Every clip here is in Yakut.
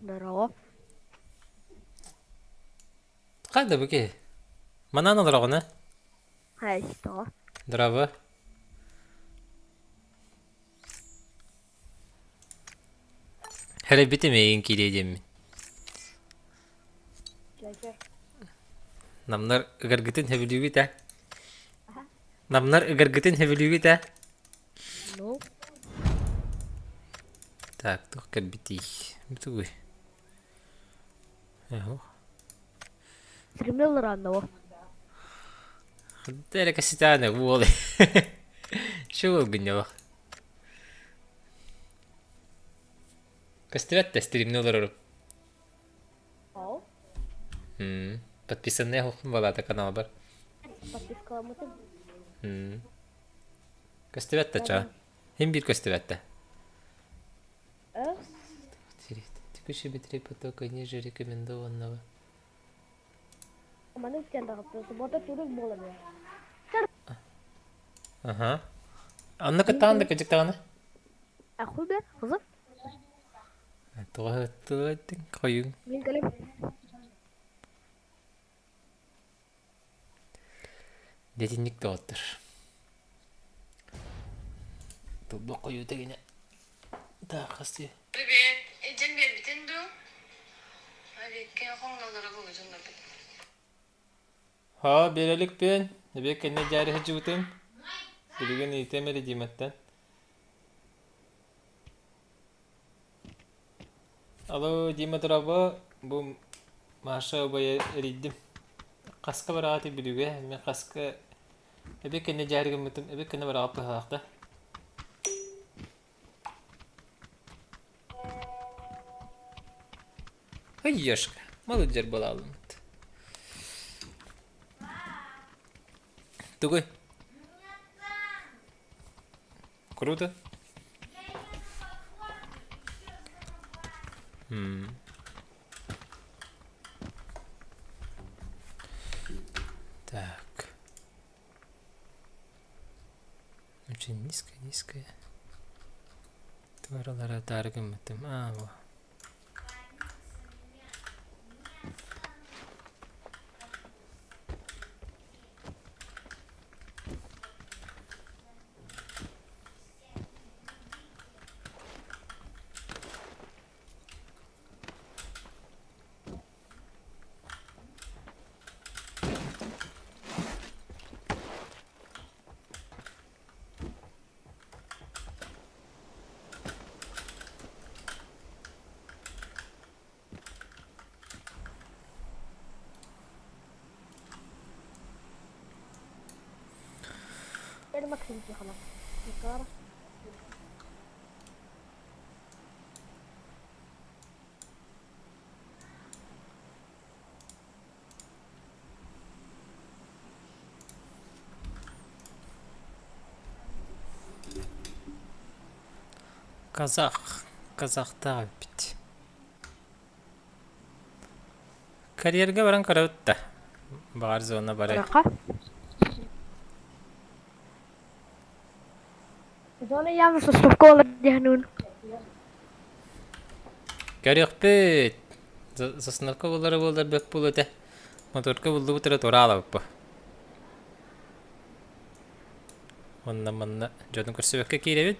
Здорово. Хайда бу киһи? Манан олороҕун ээ? Хайысто. Здорово. Хэрэйбитим эйигин киириэ диэммин. Намнар ыгаргытын сөбүлүүгүт ээ? Намнар ыгаргытын сөбүлүүгүт ээ? Ну? Так, туох кэлбитий? Бу тугуй? Стремлел ранного. Ханта эрэ кэситаана буол. Чего гынньалах? Көстүбэт да стримни олорорум. Ол. Подписанный оһохпун балаата каналбар. Подпискаламмытым. Көстүбэт да чаа. Хим биир көстүбэт да. Текущий батарея потока ниже рекомендованного. Маны суббота турик буолабы. Ага. Анна кытаан да кыдьыктаҕына? Ахуй бер, кызым. Тоҕо тылаттың хойуҥ. Мин кэлим. Дэтинник доҕоттор. Тылбах хойуута гинэ тааххастыы. Привет. Эдьэн биэрбитин дуу? Авикке хоҥнолоро булу дьоннорбут. Һаа, биэрэликпин. Эбиэт кэннэ дьээри сылдьыбытым. Билигин ыйытыам эрэ Диматтан. Алло, Дима дорообо. Бу Маша убайа эрийдим. Хаска бараҕытый Бүлүүгэ? Мин хаска эбиэт кэннэ дьээри гыммытым, эбиэт кэннэ бараҕыт быһалаах да? Ой, Ёшка, молодец буолаалыммыт. Тугуй? Круто. М. Так. Очень низкая, низкая. Туоралара таары гыммытым. Аа, во. Казах, казахтаах эбиппит. Карьерга баран көрөбүт да. Баҕар зона барай. Ыраха. Зона явно соступка олор диһануун. Көрүөхпүт. Сосновка буллара буоллар бөк буолуо этэ. Моторка буллубут эрэ тураалабыппы. Онно манна дьону көрсүбэккэ киирэбит.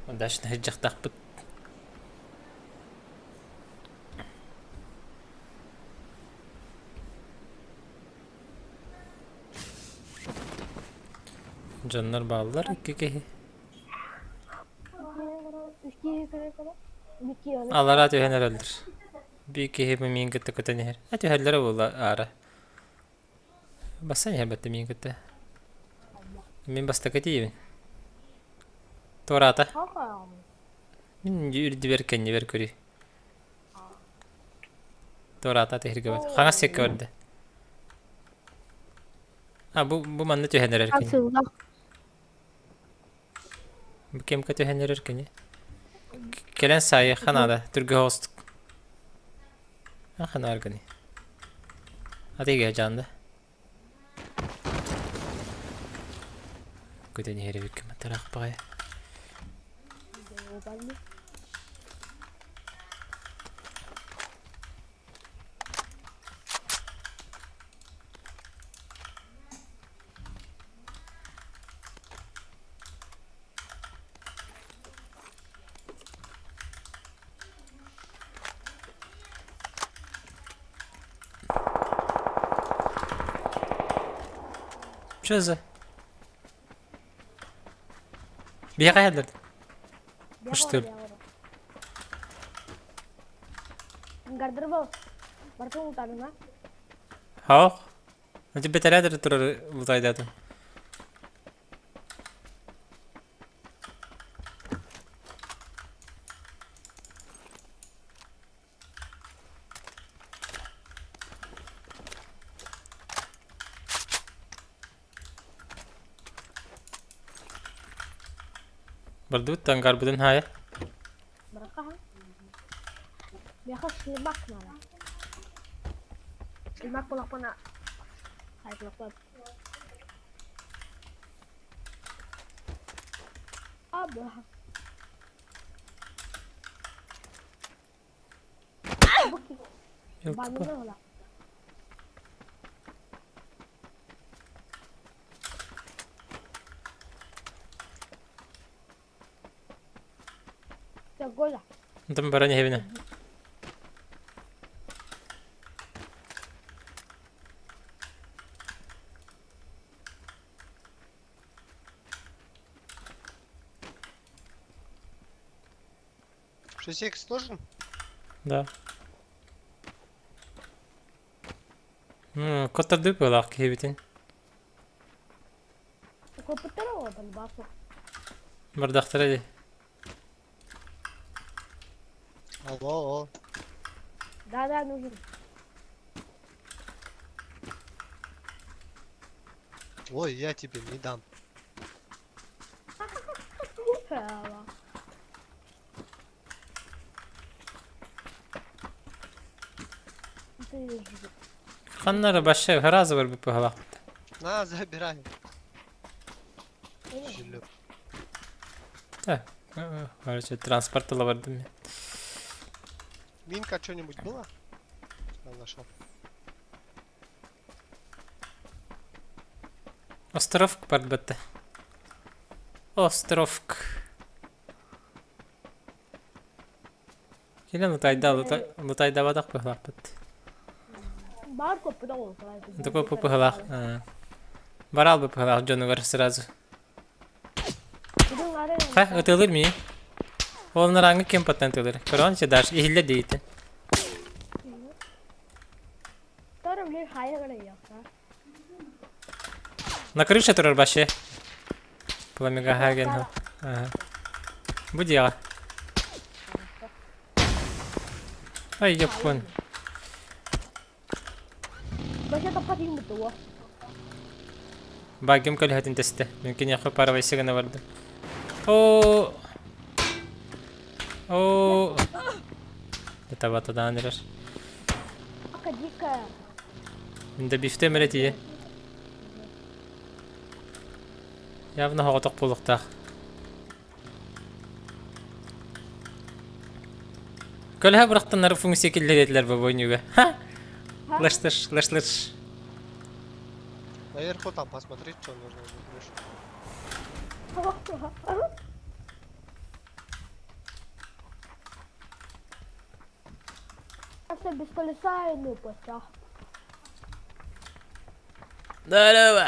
Удачно сылдьахтахпыт. Дьоннор бааллар икки киһи. Аллараа түһэн эрэллэр. Биир киһи миин кытта көтөн иһэр. А түһэллэрэ буолла аара. Бассан иһэр бэтте миин кытта. Мин бастакы тиийэбин. Туораата. Мин үрдүбэр кэннибэр көрүй. Туораата тиһиргэ бат. Хаҥас сиэккэ барда. А бу бу манна түһэн эрэр кини. Бу кемка түһэн эрэр кини. Кэлэн саайыахха наада. Түргө оҕустук. Ханаар гыный. Атыыга дьаанда. Көтөн иһэр эбиккин тараах баҕайы. Попали. Что за? Биһиэхэ иһэллэр. Что ли? Хаох. Ити бэтэрээдэр турар бутайдатын. Бардыбыт таҥгарбытын хаайа. Онтон баран иһэбинэ. 6х нужен? Да. Коттордуу быһыылаах киһибитин. Бардахтара дии. Алло. Да-да, нужен. Ой, я тебе не дам. Ханна эрэ вообще сразу барбыт быһыылаахпыт. На, забирай. Жилет. Так, короче, транспорт ыла бардым мен. Минка что-нибудь было? Я нашел. Островк барбыт. Островк. Кэлэн лутайда лутайдабатах быһыылаахпыт. Баар коппута ол. Такой быһыылаах. Бараал быһыылаах дьонугар сразу. Ха, ытылыр ми? Ол нараңы кем паттан ытылыр? Көрөн даже иһиллэ дийтин. На крыше турар башы. Пламегаген. Ага. Бу дьиэҕэ. Ай, япон. Багим көлөһөтүн тэстэ. Мүмкүн яхы паровайсы гына барды. О! О! Это батадан эрэр. Да бифте мэрэ тиийэ. Явно хоҕотох буолуохтаах. Көлөһө бырахтаннары функция киллэриэтилэр бу бойнуга. Ха! Лыш-лыш, лыш-лыш. Наверху там посмотри, что нужно будет. Без колеса и ну пошла. Здорово!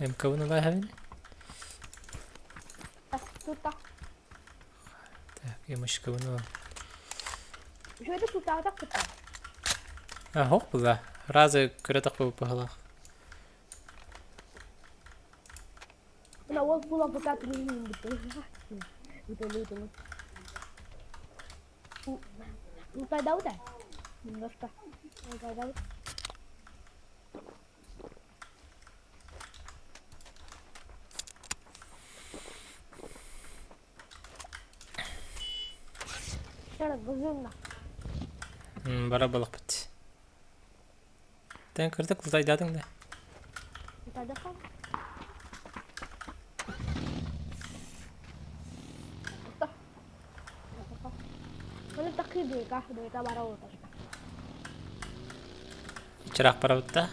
МК-ны лайхабин. Так, МК-ны. А, хоп, да. Разы көрө быһалаах. Немножко. Лутайдаут. Бара балыкпыт. Тэн кырдык лутайдадың да. Тадахам. Чыраах барабыт да?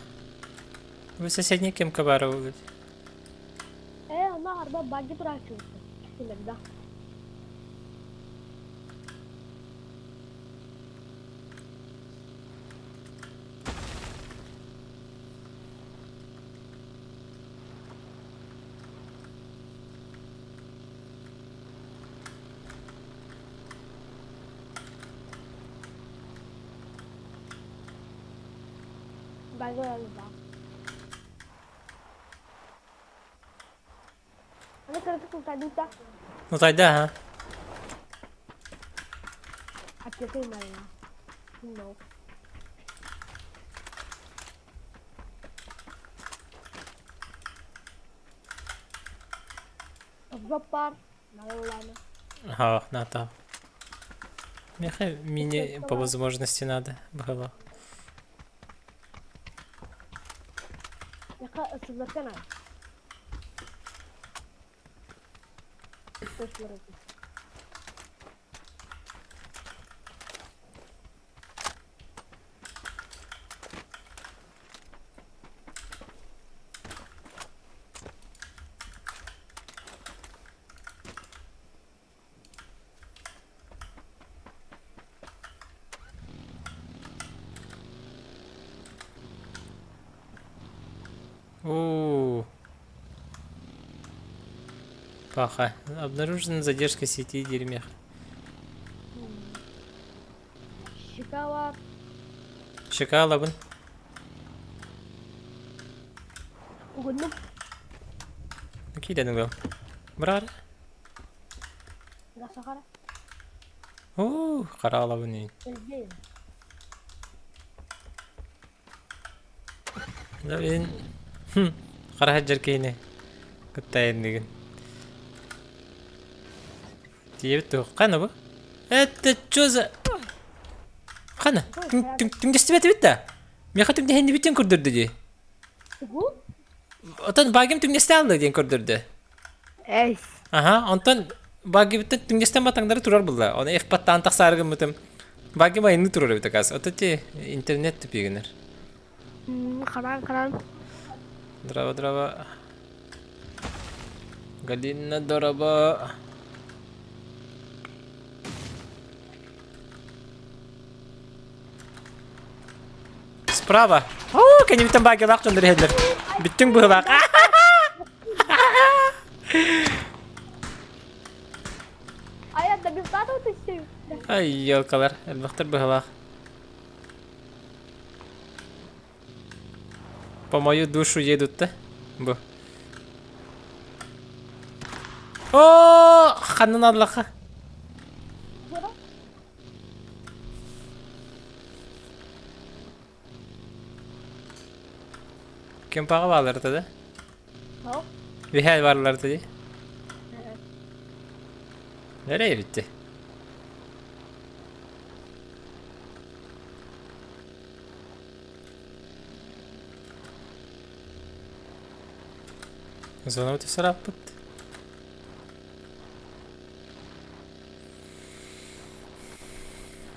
Вы соседний кемка бара буолбут. Э, она арба баджи турачу. Иногда. Ну тогда, ага. Ага, на Меха мини по возможности надо было. У. Паха. Обнаружена задержка сети дерьмех. Щекала. Щекала бын. Угодно. Киде нүгел. Брар. Гасахара. Уу, каралабын. Да бин. Хара хаджар кейне. Кыттайын Тиебит тух. Кана бу? Это чё за... Кана? Түңдестибет бит да. Меха түңдехенди битен көрдүрдү ди. Отон багим түңдесте алды диэн көрдөрдө. Эс. Аха, онтон багибиттен түңдестен батаңдары турар булла. Оны F баттаан тахсааргыммытым. Багим айынны турар эбит акас. Ото ти интернет түпигинер. Харан харан. Драва драва. Галина дорого. Справа. О, кэннибиттэн баагилаах дьоннор иһэллэр. Бүттүҥ быһылаах. А я добил ты Ай, елкалар, элбэхтэр быһылаах. По мою душу едут да? Бу. О, ханнан аллаха. Кемпаға бааларда да? Бихәл барларда ди. Nereye bitti? Зона өтө бит.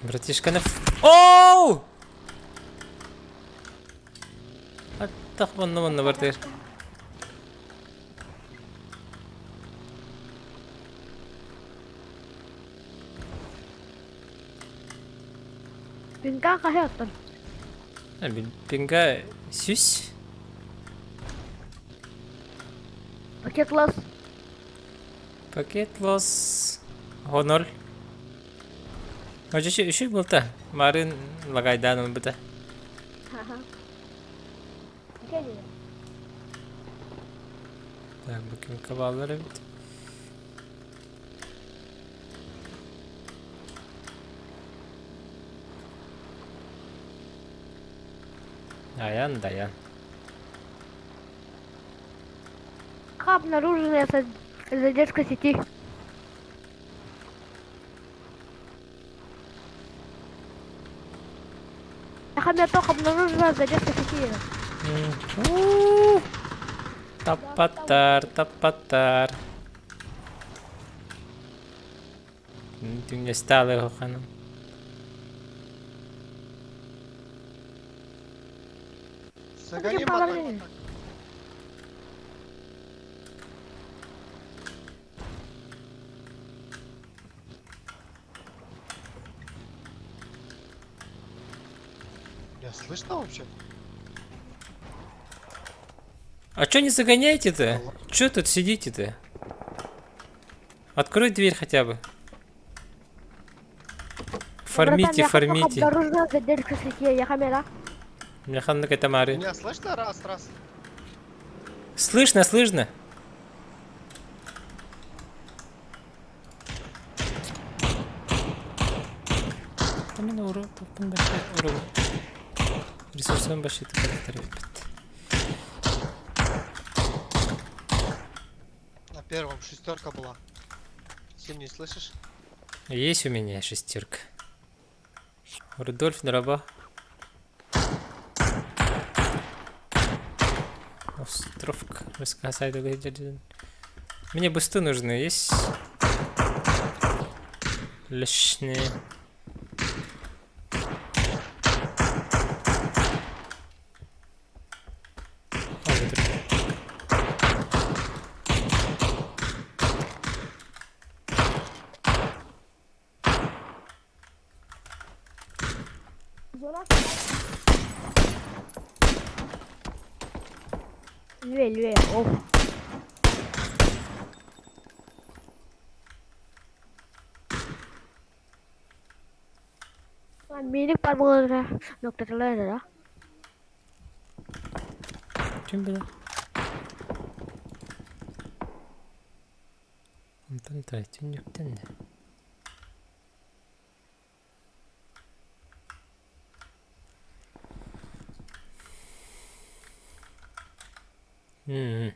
Братишка на... Оу! Аттах манна манна бар тер. Пинга хаһыаттан. Пинга сүс. Пакет лос. Пакет лос. Гонор. Очо үші болта. Марын лагайдан он біті. Так, бу ким кабалары бит. Даян, даян. Обнаружена задержка сети. Хамятох обнаружена задержка сети. Таппаттар, таппаттар. Түҥнэстэ ханым. Загони мотор. Меня слышно вообще? А чё не загоняете-то? Чё тут сидите-то? Открой дверь хотя бы. Фармите, фармите. Обнаружена задержка сети, я камера. Механика это Мари. Меня слышно? Раз, раз. Слышно, слышно. Ресурсом башит На первом шестерка была. Сим не слышишь? Есть у меня шестерка. Рудольф Дроба. Островка. Мне бусты нужны. Есть? Лишние. Левее, левее, оф. Minik parmağına noktalar Kim bilir? Онтон түннүктэн да. М-м.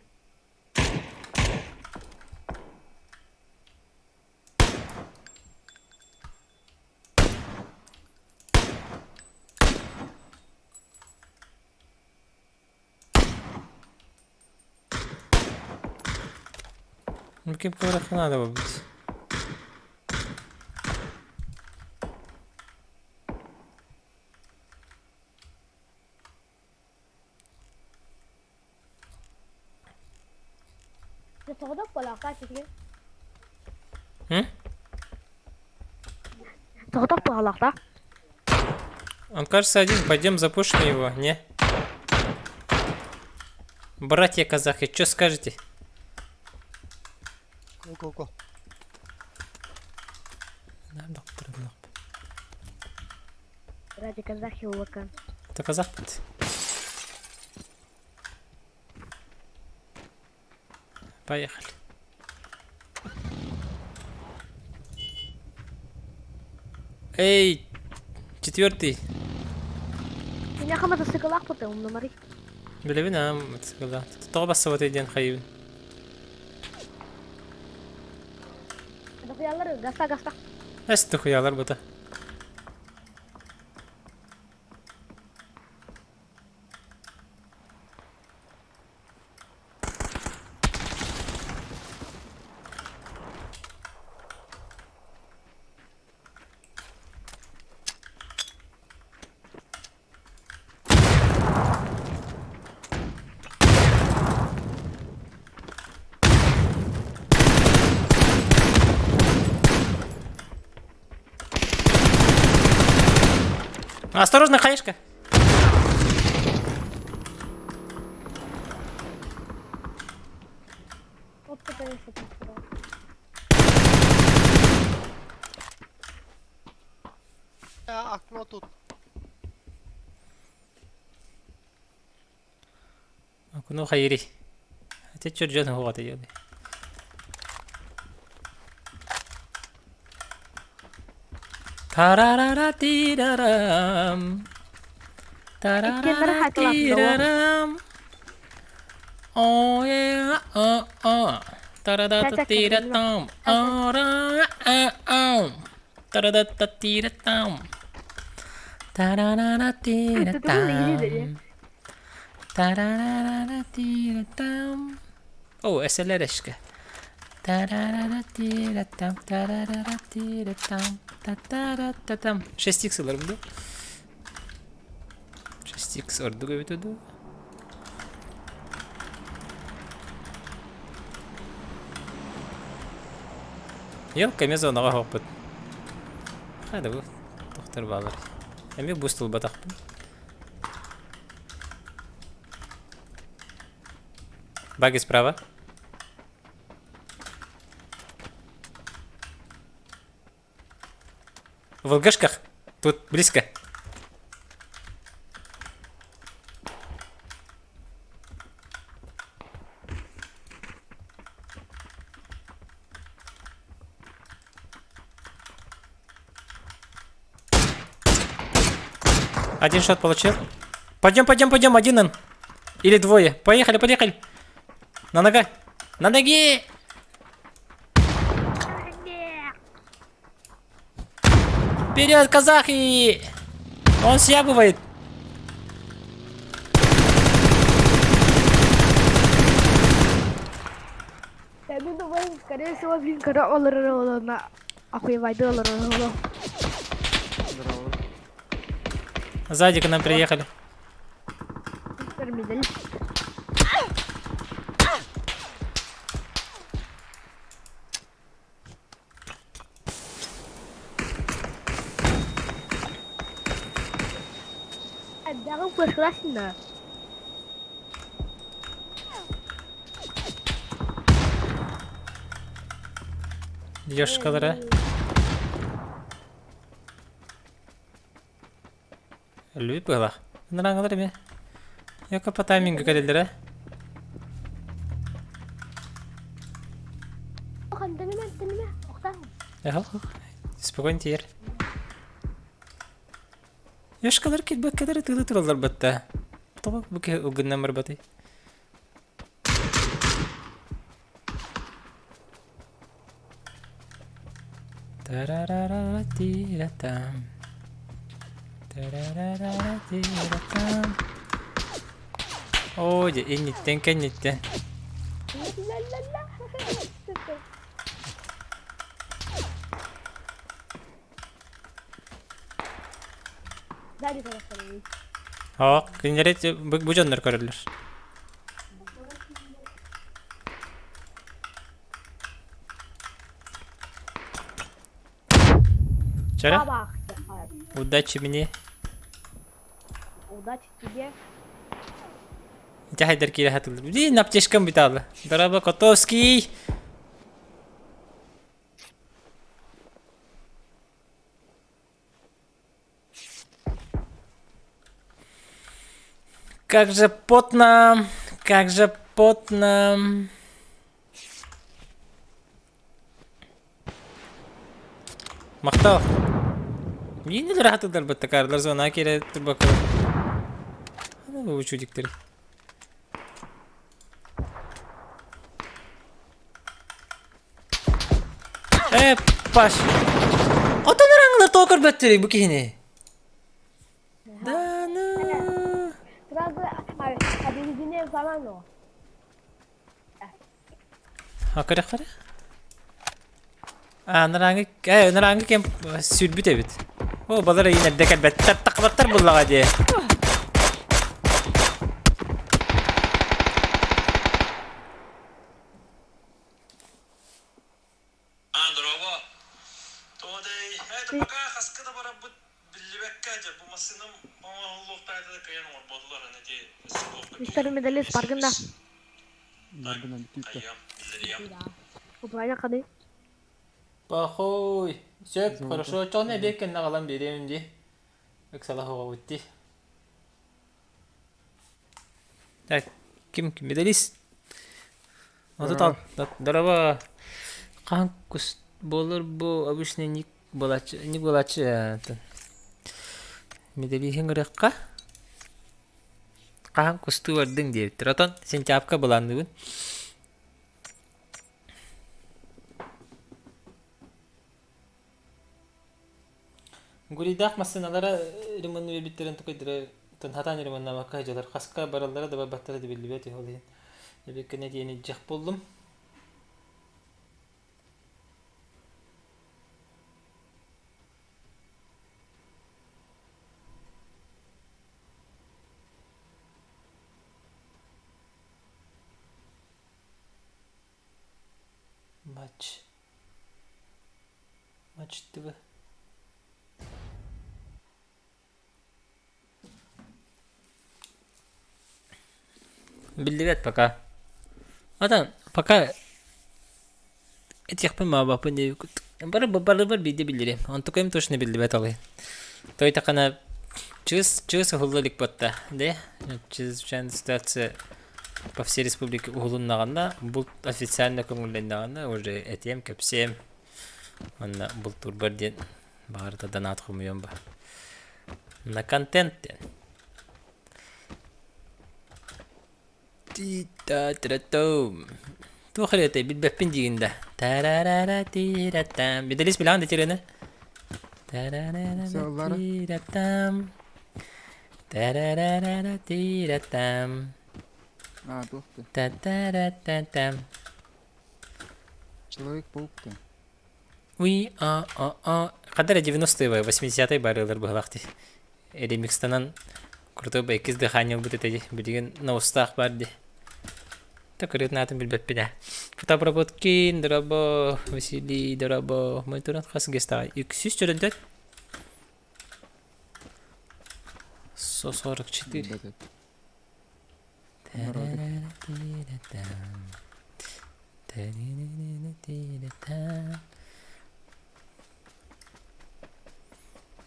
Ну, кем говорят, надо быть. М? Тоҕотох Он кажется один, пойдем запушим его, не? Братья казахи, что скажете? Го-го-го. Ради казахи улака. Это казах будет? Поехали. Эй, четвертый. Меня хамата сыкалах потом на мари. Билэбин аа мотоциклда. Тоҕо бассабытай диэн хайыбын. Дохуялар гаста гаста. Эс дохуялар бута. Осторожно, хаешка! Вот ты, конечно, А, окно тут. Окно хайри. Хотя чё дьон хугата дьон. Тарарара-тирарам. Тарарара-тирарам. О, е, а, а. Тарадата-тиратам. Ара-а-ам. Тарадата-тиратам. Тарарара-тиратам. Тарарара-тира-там. О, СЛРшка. Тарарара-тира-там, тарарара-тира-там, та-та-ра-та-там. 6х ыларым дуо? 6х ордук эбитэ дуу? Елка эмиэ зонаҕа оһохпут. Хайда бу тохтор баалар. Эмиэ буст ылбатахпын. Баги справа. В ЛГшках. Тут близко. Один шот получил. Пойдем, пойдем, пойдем, один он. Или двое. Поехали, поехали. На нога. На ноги! Вперед, казахи! Он съябывает. Мин думаю, скорее всего, блин, когда олорор охуевайды олорор Здорово. Сзади к нам приехали. Медаль. Daarom флешкаласина. Ёшкалара. Өлүү быһалаах. Ынырааҥылар эмиэ. Яка по таймингу кэлэллэрэ. Спокойно тиер. Ёшкалар килбэккэлэр ытыылыы тураллар батта. Тоҕо бу киһи ылгыннан барбатый? Тарарара-тира-там. Тарарара-тира-там. Оо, дьэ, инниттэн кэнниттэн. Һоох, кинилэри бу, бу дьоннор көрөллөр. Вчера? Удачи мне. Удачи тебе. Ити хайдар киирэ хатыллар. Блин, аптечкам бүтаалы. Дороба Котовский! Как же потно, как же потно. Махтал. Миин ыраатылар баттакаарлар зона киирэ турбакка. Бу чудиктери. Ээ, Паш. Отон ыраҥылар тоҕо көрбөттөрүй бу киһини? Да ну. Сразу объединяем команду. А көрөххөрө? А, нарааҥы, э, нарааҥы кэм сүрбүт эбит. О, балар ыйын эрдэ кэлбэттэр, таххыбаттар буллаҕа дии. А, дорообо. Тоҕо это пока хаска да барарбыт биллибэккэ дьэ бу массыынам оҥоһуллуохтаах да кыайан оҥорботулар аны ити Мистер Медалист баргында. Баргынан бүтүүттэ. Хайыам, биллэриэм. Управление хады. Похуй. Сөп, хорошо. Чоҕун эбиэт кэннэ аҕалан биэриэм дии. Ыксалаһ оҕобут дии. Так, ким медалист? Отут Дороба. Хаһан кус буолар бу обычный ник буолааччы ник буолааччы медалиһин ырыахха хаһан кустуу бардыҥ диэбиттэр. Отон сентябрьга былаанныыбын. Гурийдаах массыыналара ремонну биэрбиттэрин тукайдара. Оттон хатаан ремоннамакка сылдьаллар. Хаска бараллара да барбаттара да биллибэт үһү ол иһин. Эбиккэ диэни дьэх буллум. Матч. Матч ТВ. Биллибэт пока. Отон пока этиэхпин маабаппын диэбиккит. Бары барыбар биирдэ биллэриэм. Онтукайым точно биллибэт ол иһин. Тойтаххына чыс чыс уһулла илик буотта. Де чрезвычайная ситуация по всей республике уһулуннаҕына булт официально көҥүллэннэҕинэ уже этиэм кэпсиэм. Манна бултуурбар диэн баҕарыта донат хомуйуом ба. На контент диэн. Ти-та-тра-том. Туох эрэ билбэппин диигин да. Тарарара-тира-там. Виделись билэҕин да тирени? Тарарара-тира-там. Тарарара-тира-там. А, туох ты? Та-та-ра-та-там. Человек-паук ты. Уй а а а Ханна эрэ 90-е 80-е барыылар быһалаах дии. Ремикстанан крутой иккис дыхание ылбыт этэ дии. Билигин новостаах баар дии. Такырыытын аатын билбэппин ээ. Фотообработкин, дорабо, Василий, дорабо. Мы туран хас гестаҕай? 344? 144. Билбэт эт. Народы.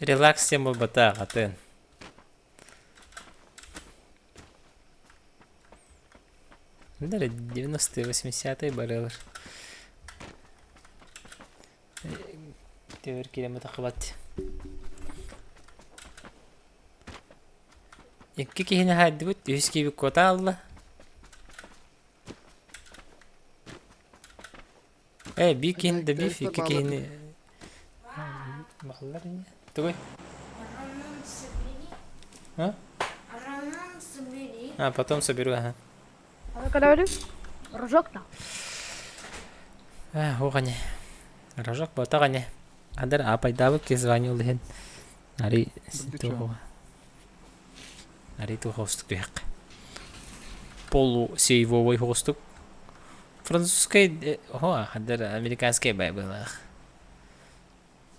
Релакс диэн буолбатах, атын. Да, 90-е, 80-е барылар. Тевер киирэн тахыбат. Икки киһини хаайдыбыт, үһүс киһибит куота аалла. Ээ, биир киһини да биир, икки киһини Бааллар ини. Тугуй? А? А, потом соберу, ага. А когда Рожок-то. Аа, уҕане. Рожок ботаҕане. Адар апайдаабыт киһи звонил иһин. Ари туох Ари туох оҕустук түһэххэ. Полу сейвовой оҕустук. Французскай оһо хаддар американскай бай быһыылаах.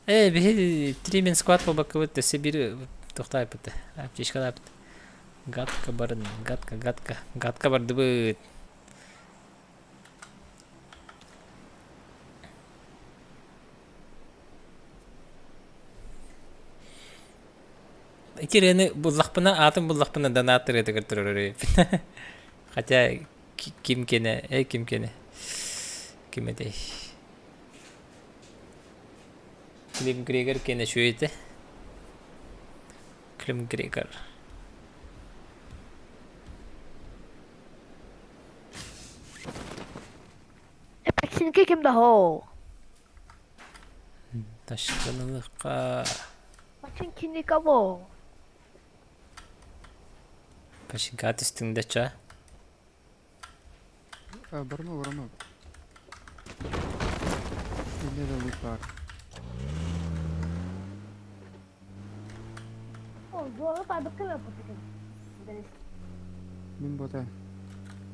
Ээ биһи тримен сквад буолбаккабыт өссө биир туохтаабыт аптечкалаабыт. Гадка барын, гадка, гадка, гадка бардыбыт. Ити ырыаны буллахпына, аатын буллахпына донат ырыатыгар турар эбиппин. Хотя ким кэнэ, э ким кэнэ, ким этэй? Клим Грегор кэнэ үчүгэй этэ. Клим Грегор. Эпексинки ким да хоох. Ташкынылыкка Починки никого. Починка түстүҥ да ча. А, барма, барма. Инне да лут баар. О, дуола табыккын ылбытыгын. Мин бота.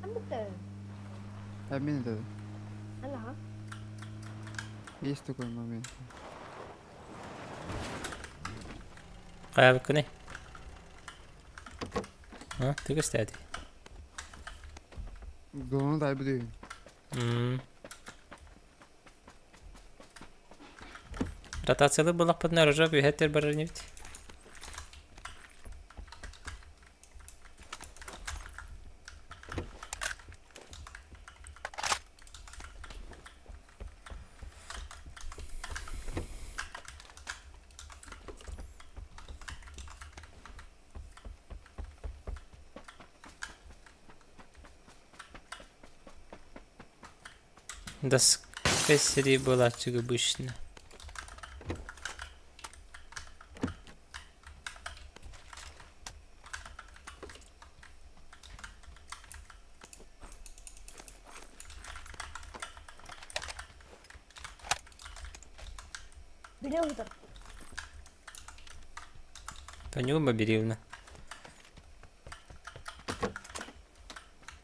Амбыты. А мин это. Ана. Есть такой момент. Хайабыккыный? А, ты кстати. Главное дай буду. Ротациялы буллахпытына рожок үһэттэр барар инибит. Доска сири буолааччыга обычно. Билэ ыытар. Танюба Беривна.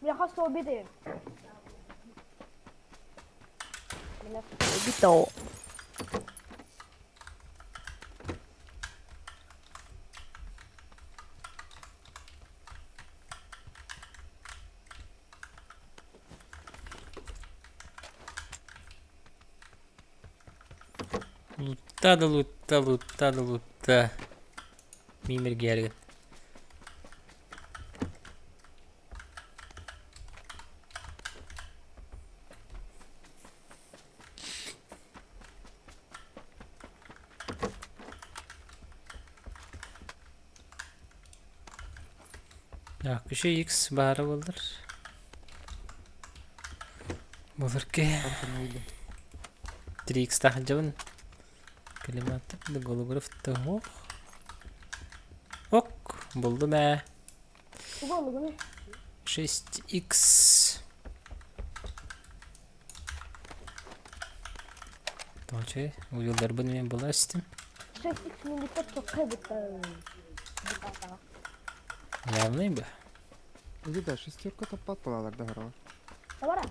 Миэхэ суол биир. Убито. Лутта да лутта, лутта да лутта. Миимиргээргин. Так, еще X баара буоллар. Буолар ки. 3X таһырдьабын. Климатор да голограф да ох. Ок, булдум ээ. 6X. Точи, уйулларбын мен була истим. 6X минутта чоккай бутта. Явный бы. Иди да, шестерка таппат балалар да харалар. Табара.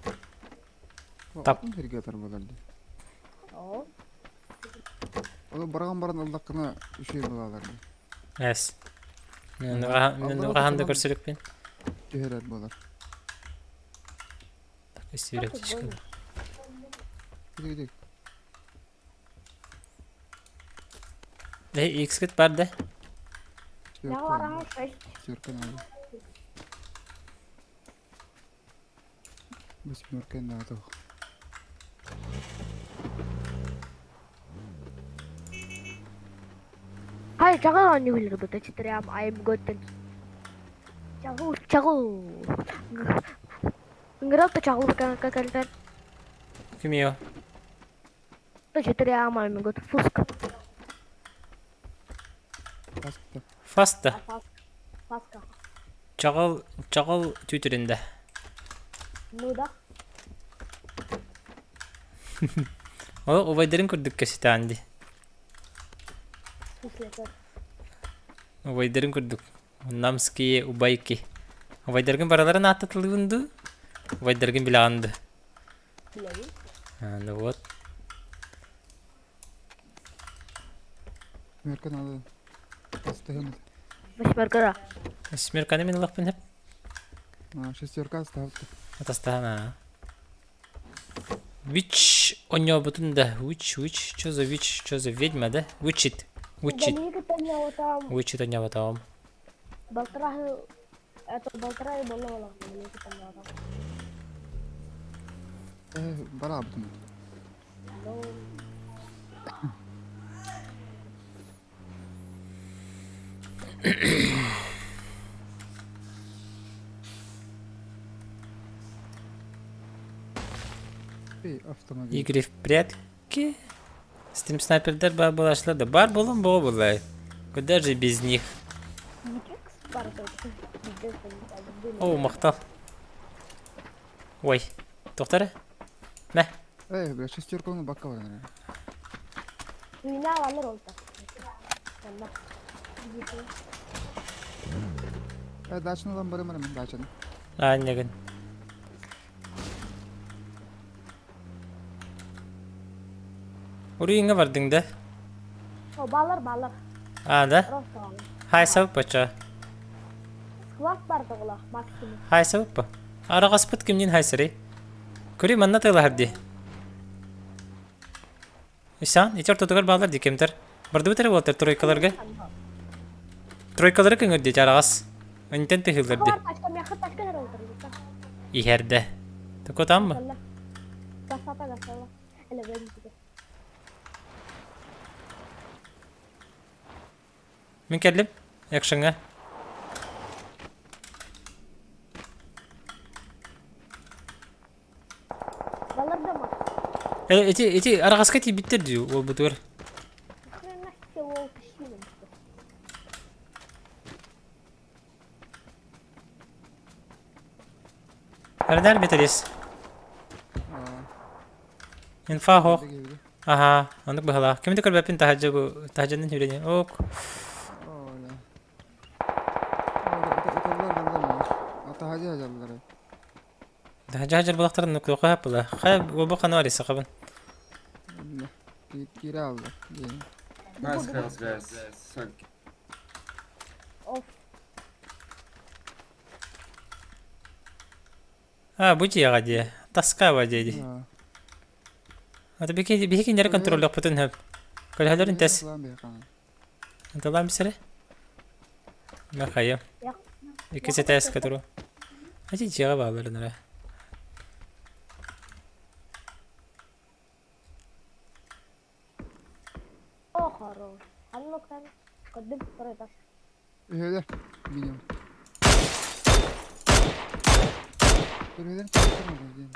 Тап. Сирге атар болар ди. О. Ол барган баран аллаккына үшүй балалар ди. Эс. Мен нугахан да көрсөрүкпүн. Түһэрэр болар. Так, истибирек Иди иди. Э, X-кит бар да? Я барам 6. Шестерка надо. Восьмерка надо. Хай, чаҕыл оонньуулларбыт четырем I'm good Чаҕыл, чаҕыл. Ыҥырал да чаҕыл кэлтэн. Кимио? Четырем I'm good Фуск. Фаска. Фаста. Фаска. Чаҕыл, чаҕыл түүтүрүндэ. Ну да. Ол убайдарын курдук кэситаан дии. Убайдарын курдук. Намские убайки. Убайдаргын бараларын ааттатылыгын дуу? Убайдаргын билэҕин дуу? Билэбин. А, ну вот. Восьмерка надо. Постоянно. Восьмерка. Восьмерканы мин ылахпын хеп. А, шестерка оставьте. Атастаһана. Witch оонньообутун да. Witch, witch, что за witch, что за ведьма, да? Witchit. Witchit. Witchit оонньообутум. Балтараа это балтараа буолла Э, барабытым. Эй, автомобиль. Игры в прятки. Стрим снайпердер бар булашлар да бар болон боо булай. Куда же без них? О, махтал. Ой, тоқтары? Мә. Эй, бля, шестерканы бакка бар, наверное. Э, дачаны ылан барым барым, дачаны. Аанньагын. Уруйуҥҥа бардыҥ да? Балар балар. А, да? Хай сабыппача. Склад бар тоҕолоох максимум. Хай сабыппа. Араҕаспыт кимниин хайсарый? Көрүй манна тыалаһар дии. Исаан, ити ортотугар бааллар дии кемтер. Бардыбыт эрэ буолтар тройкаларга. Тройкалары көҥөр дии араҕас. Интен тыһыыллар дии. Иһэрдэ. Токотаммы? Мин кэллим. Экшеҥҥа. Э, ити, ити араҕаска тиийбиттэр дии уолбутугар. Эрдэр металлист. Инфа хоох. Аһаа, оннук быһалаах. Кими да көрбөппүн таһырдьа бу таһырдьанан сүүрэн Ок. Таһырдьа сылдьар буолахтарын нуктуохха хаппыла. Хайа буолбу ханна барый сахабын. Nice kills, guys. So А, бу дьиэҕэ дии. Таска дии дии. Ата биһиги биһиги кинилэри контроллуохпутун сөп. Көлөһөлөрүн тэс. Анталаан бисэрэ. Махайым. Иккис этээскэ туру. Ати дьиэҕэ баалларын эрэ. О, хорош. А ну-ка, көрдүм, второй этаж. Үһүлэр, минимум. Көрүлэр диэн.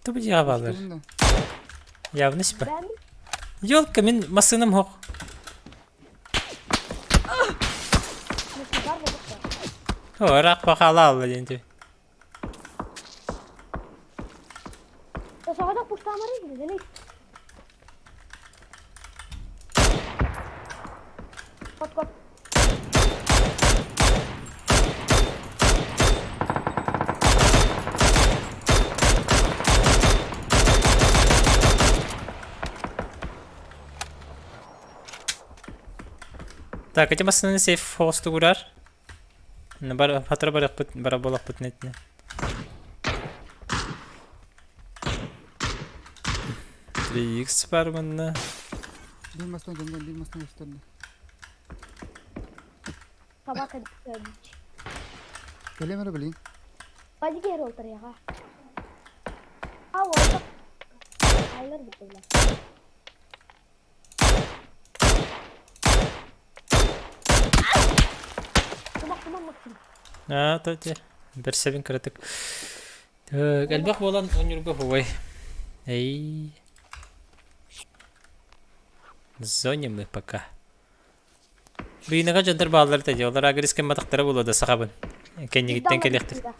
Тупо дьиэҕэ бааллар. Явно сипа. Ёлка, мин массыынам суох. О, ыраах бахаала алла диэн түү. Соҕотох пустаамары билэлэй. Кот кот. Так, эти массыынаны сейф холостугурар. Бар, хатыра барыахпыт, бара буолахпытын этинэ. 3x бар манна. Биир мастан дьоннор, биир мастан көстөрдө. Собака Кэлиэм эрэ билигин. Бади киһи олтарыаҕа. А уолта. Айлар бутулла. Аа, то те. Бэрсэбин кыратык. Элбэх буолан онньурга хугай. Эй. Зоне мы пока. Рыынага дьонтор бааллар да олар агрис кэмматахтара буолуо да сахабын. Кэннигиттэн кэлиэхтэр.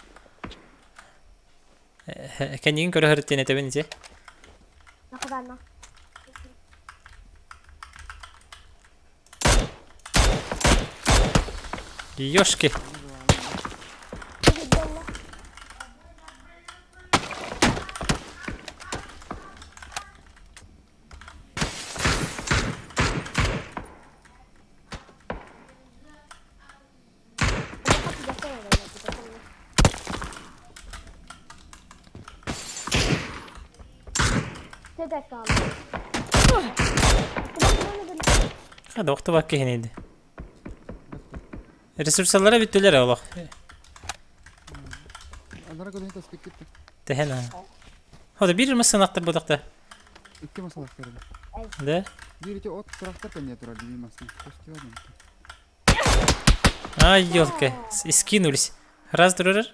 Кэннигин көрө сырыттын этэбин ити. Ёшки. Hadi охтубак киһинийди. Ресурсалара бүттүлэр олох. Анара көрүн таспиккит. Тэһэн аа. Хода биир массыынахтар будахта. Икки масалахтар. Да? Биир ити от трактор кэнниэ турар биир массыына. Көстүө Ай, елка, скинулись. Раз турар.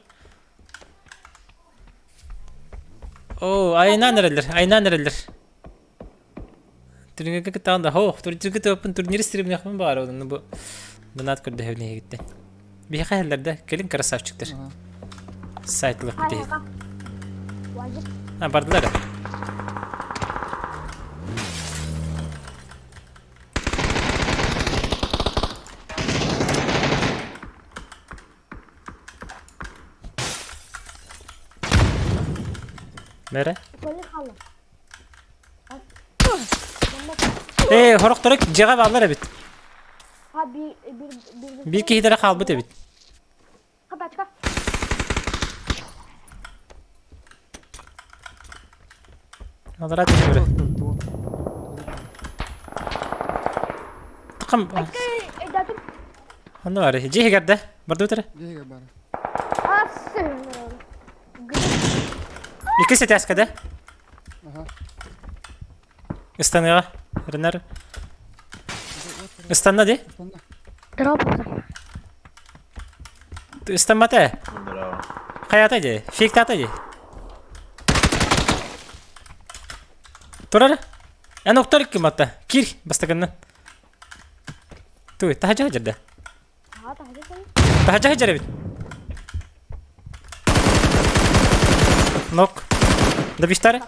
О, айынан эрэллэр, айынан эрэллэр. Турнирга кыттаҕын да, хоох, турнирга тыаппын турнир стримнэхпин баҕар онно бу донат көрдөһөбүн эһигиттэн. Биһиэхэ иһэллэр да, кэлин красавчиктар. Сайтлык битиһит. А, бардылар. Бэрэ? Ээ, хорохторо дьиэҕэ бааллар эбит. Биир киһилэрэ хаалбыт эбит. Аллараа түһүмэрэ. Тахам. Ханна баар? Дьиэ иһигэр да? Бардыбыт эрэ? Дьиэ иһигэр баар. Иккис этээскэ да? Аха. Ыстаныаҕа. Ренар. Ыстанна дии? Ыстанна. Ыстаммата. Хайата дии? Фиктата дии? Турар. Эн октор икки матта. Кир бастакыннан. Туй, таһдьа сылдьар да? Таһдьа сылдьар эбит. Нок. Добиштары?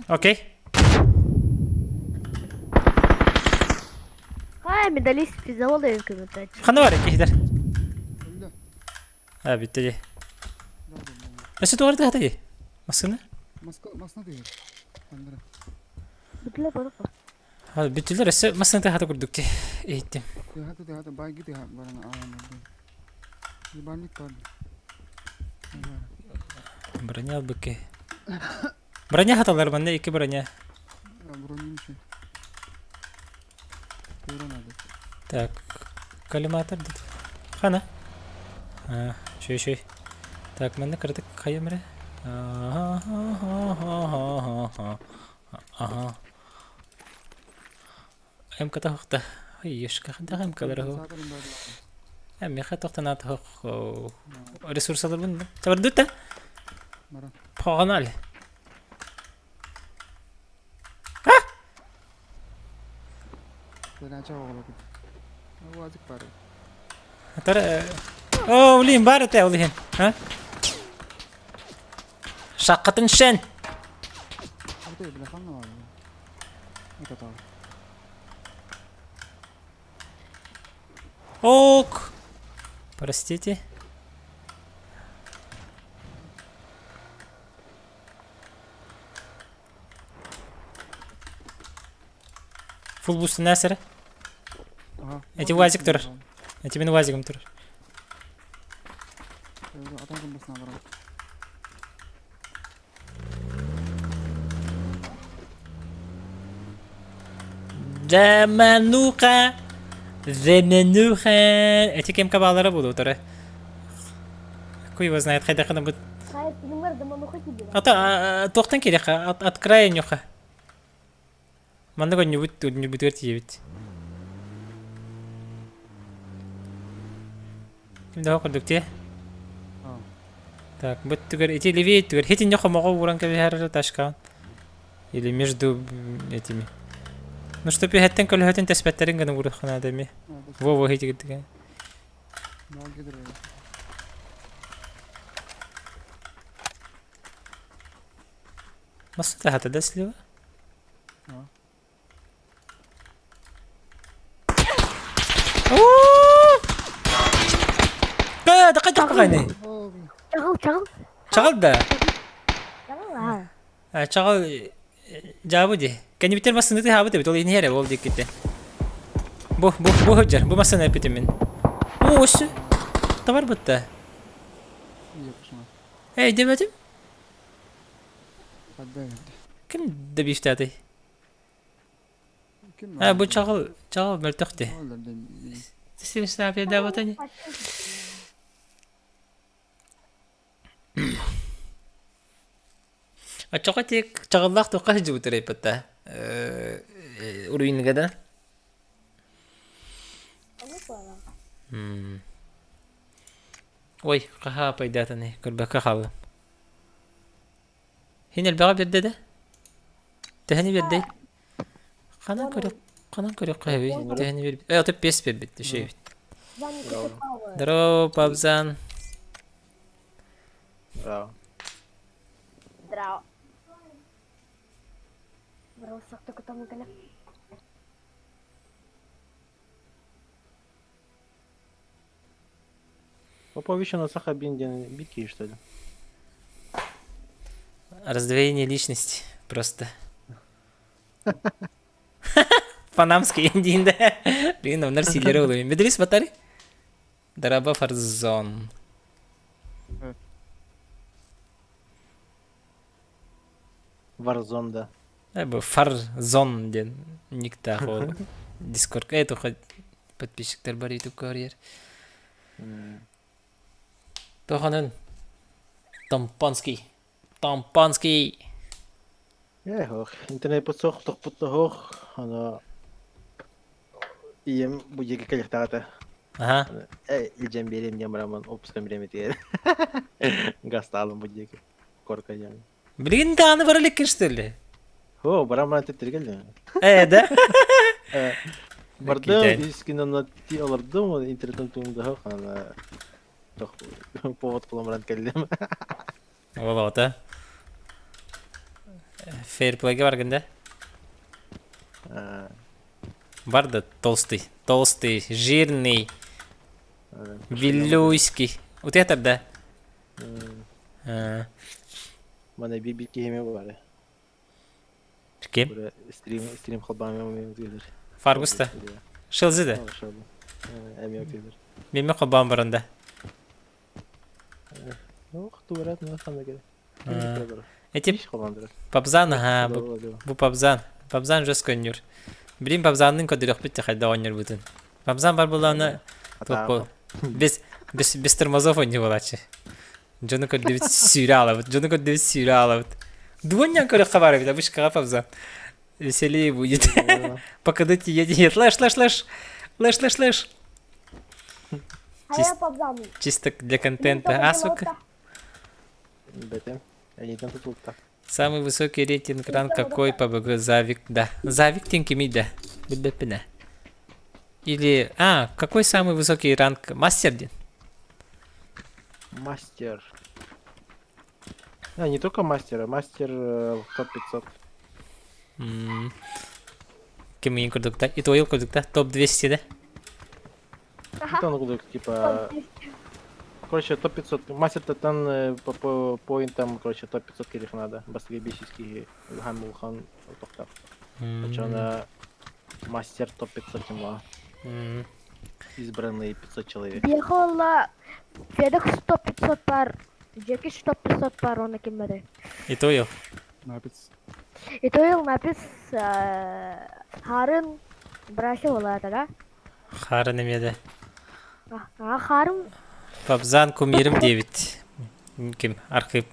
Окей. Хай, медалист физиолог көмөтөч. Ханна бар киһилэр? А, бүттэ дии. Өссө тугар тыһата дии? Массыына? Массына тыһар. Андара. Бүтүлэр барыпа. А, бүтүлэр өссө массыына тыһата курдук дии. Иһиттим. Тыһата тыһата байгы тыһа баран аан Ебальник бар. Броня албыкки. Броня хаталар манна икки броня. Броня ничего. Так, коллиматор дит. Хана. А, шөй шөй. Так, манна кыратык хайым эрэ. Ага. МК тахта. Ешка ханта МКлары хо. Меха тохтанаат хох. Ресурсаларбын. Табардыта. Погнали. О, блин, бар это, блин. А? Шаққатын шен. Ок. Простите. Фул буст нәсәрі. Эти УАЗик турар. Эти мин УАЗигым турар. Замануха. Замануха. Эти кем кабалары буду туры. Хуй его знает, хайдахына бут. Ата туохтан кириэхэ от края ньуха. Маннык өнньүбүт өнньүбүтүгэр тиийэбит. Ким да курдук тиэ. Так, бу түгэр ити левее түгэр хитинне хомоҕо ууран кэбиһэр ташкаан. Или между этими. Ну что пиһэттэн көлөһөтүн тэспэттэрин гына уураххына эми. Во-во хитигирдигэ. Nasıl rahat eder Кайда Чаҕыл, чаҕыл. Чаҕыл да? Чаҕыл, аа. Чаҕыл дьаабы дии. Кэннибиттэн массыына тыаһаабыт эбит, ол иһин эрэ ол диэкиттэн. Бу, бу, бу сылдьар, бу массыына эппитим мин. Оо, өссө табар бытта. Эй, диэбэтим. Ким добивтаатый? А, бу чаҕыл, чаҕыл мөлтөх дии. Сибиснаапидаабатани. Оччоҕо тиэк чаҕыллаах туохха сылдьыбыттар эппэтэ уруйныга да? Ой, хаһаа пайдаатаны көрбөккө хааллым. Һин элбэҕи биэрдэ да? Төһөнү биэрдэй? Ханан көрүөх ханан көрүөххэ сөбүй? Төһөнү биэрбит? Э, ото пес биэрбит, үчүгэй эбит. Здорово, Пабзан. Здорово. Здорово. Браво, там Попович на Сахабин диэн биир киһи что ли? Раздвоение личности просто. Панамский индиин да. Блин, оннор сиилэрэ улуйун. Бедрис батари? Дараба Фарзон. Warzone да. Бу Фарзон диэн никтаах ол. Дискорд. Э, тухай подписчиктар бар YouTube көрер. Тоханын Тампанский. Тампанский. Э, ох, интернет подсох, тохпут ох, ана ийэм бу диэки кэлиэхтээх Аха. Э, илдьэн биэриэм диэн бараммын опускам бириэмэтигэр гастаалым бу диэки корка диэн. Билигин даҕаны бара иликкин что ли? О, баран баран тэттэргэ кэллим. Э, да? Бардым, үс күн онно олордум, интернеттен туумдаһа ана. Повод булан баран кэллим. Олоҕото. Фейрплейге баргын да? Бар да толстый. Толстый, жирный, вилюйский. Утуйатар да? Мана биир биир киһиме баар. Ким? Стрим стрим холбаамы утуйдар. Фаргус да? Шилзи да? Эми утуйдар. Меме холбаан баран да. Ох, туурат, ну ханна кere. Эти Пабзан, аха, бу Пабзан. Пабзан жестко өннүр. Билин Пабзаннын көдүрөхпүт те хайда оонньор бутун. Пабзан бар булааны без без без тормозов онньу болаачы. Дьону көрдүбүт сүүрэ аалабыт. Дьону көрдүбүт сүүрэ аалабыт. Дуонньан көрөххө баар эбит, обычкаҕа Пабзан. Веселее будет. Пока ты едет. Лэш, лэш, лэш. Лэш, лэш, лэш. Чисто для контента. А, сука. Самый высокий рейтинг ранг какой ПБГ Завик, да. Завик тинкими, да. Билбеппинэ. Или, а, какой самый высокий ранг? Мастер дин? Мастер. А, не только мастер, а мастер в топ-500. Ким курдукта? И твоил курдукта? Топ-200, да? Это он типа... Короче, топ-500. Мастер-то там э, по, по поинтам, короче, топ-500 кирих надо. Бастыгы бесиский хан мулхан тоқтап. Очона мастер топ-500 тимла. Избранные 500 человек. Бехолла Федек 100-500 бар. Джеки 100-500 бар оны киммеде. И то Напис. И то напис Харын брася олата да? Харын эмеде. А Харын Пабзан кумирим диэбит. Ким архив.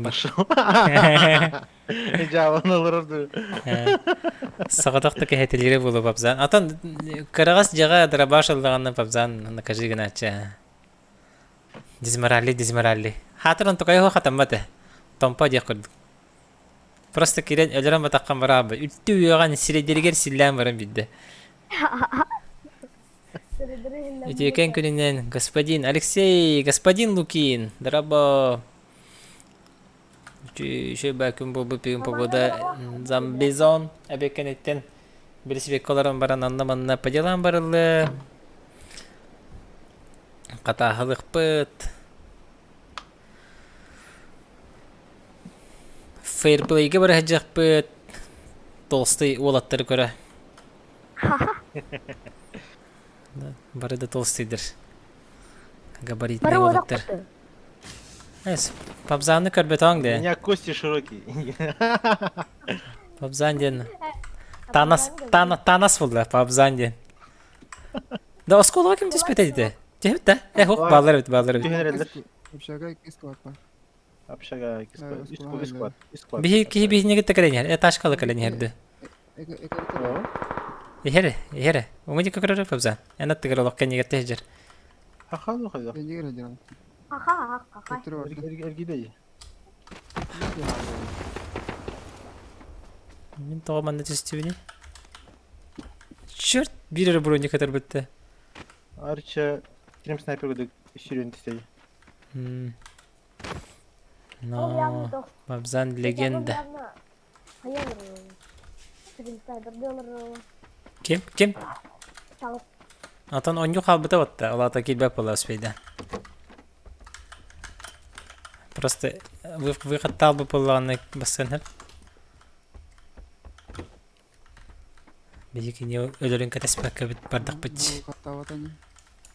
Пошел. Дьаабан олорор дуу. Соҕотох да кэһэтилиирэ буолуо Пабзан. Отон кыраҕас дьаҕа дробаш ыллаҕына Пабзан накажи гынааччы. Дизморалли, дизморалли. Хаатыр онтукайы хатаммат ээ. Томпо диэх курдук. Просто киирэн өлөрөн батаххан бараабы. Үлтү үөҕэн сирэйдэригэр силлээн баран билдэ. Үтүөкэн күнүнэн господин Алексей, господин Лукин, дорабо. Үчүгэй бакын буолбут бүгүн погода зомбизон эбиэккэниттэн билисибекке олорон баран анна-манна по делам барыллы. Хатааһылыкпыт. Фейрплейгэ бара сылдьыахпыт. Толстый уолаттары көрө. Бары да толстыйдыр. Габаритный Бары уолаттар. уолаттар. Эс, Пабзаны көрбөтөҥ У де. меня кости широкие. Пабзан диэн. Танас, Тана, Танас буолла, Пабзан диэн. Да осколоға ким түспэт этэ? Түһүбүт да? Э, хук, баалар эбит, баалар эбит. Түһэн эрэллэр. Общага икки склад бар. Общага икки склад. Үс оскуолаҕа склад. Үс склад. Биһи киһи биһиниги кэлэн иһэр. Э, ташкалы кэлэн иһэрди. Эки эки Иһэр, иһэр. Уҥа диэки көрөр Пабзан. Эн аттыгар олох кэннигэр тэһдьэр. Хахан хайда. Эннигер дьаран. Аха, аха. Төттөрү барда. Эргиде. Мин тоҕо манна түстүбүнүй? Черт, биир эрэ броник кытарбытта. Арча трим снайпер кудук сүрүн тистей. Но, Бабзан легенда. Ким? Ким? Атан онньу хаалбыта батта, ол аата киирбэт буолла успейда. Просто выход таалбыт буоллаҕына бассыан Биһи кини өлөрүн кэтэспэккэбит бардахпыт. Хаттаабата ини.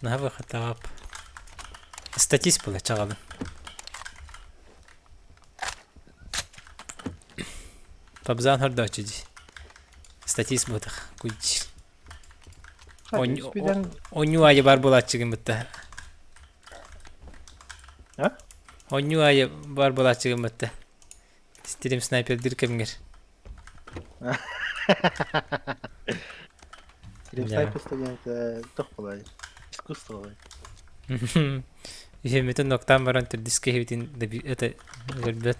Наһаа выхаттаабап. Статист була чаҕалын. Пабзан хордоочу дии. Статист буотах. Куйч. Онньуу аайы бар буолааччыгын бытта. А? Онньуу аайы бар буолааччыгын бытта. Стрим снайпердир кэмҥэр. Стрим снайпер студент туох буолай? Искусство буолай. Үһүммүтүн ноктаан баран төрдүс киһибитин это өлөрбөт.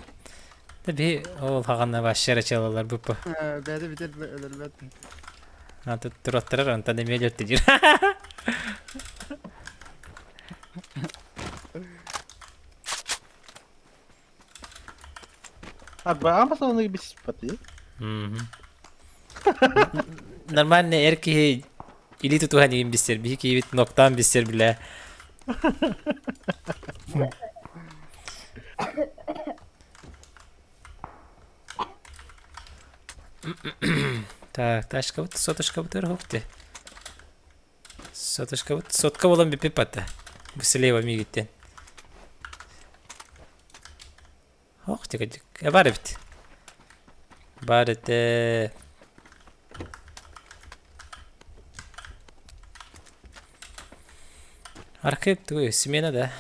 Да би ол хаҕанна вообще рачалалар буппа. Бэйэтэ бүтэр өлөрбөт. А тут туруоттарар онтон эмиэ өлөртө диир. Арба амасаланы бисиппаты. Нормально эр киһи илии тутуһан игин биссэр, биһи киһибит ноктаан биссэр билээ. Так, ташкабыт, соточкабыт өрөхүктэ. Соточкабыт, сотка буолан бүппүт батта. Бу слева миигиттэн. Ох, тикадик. Э, бар эбит. Бар этэ. Архип тугуй, смена да?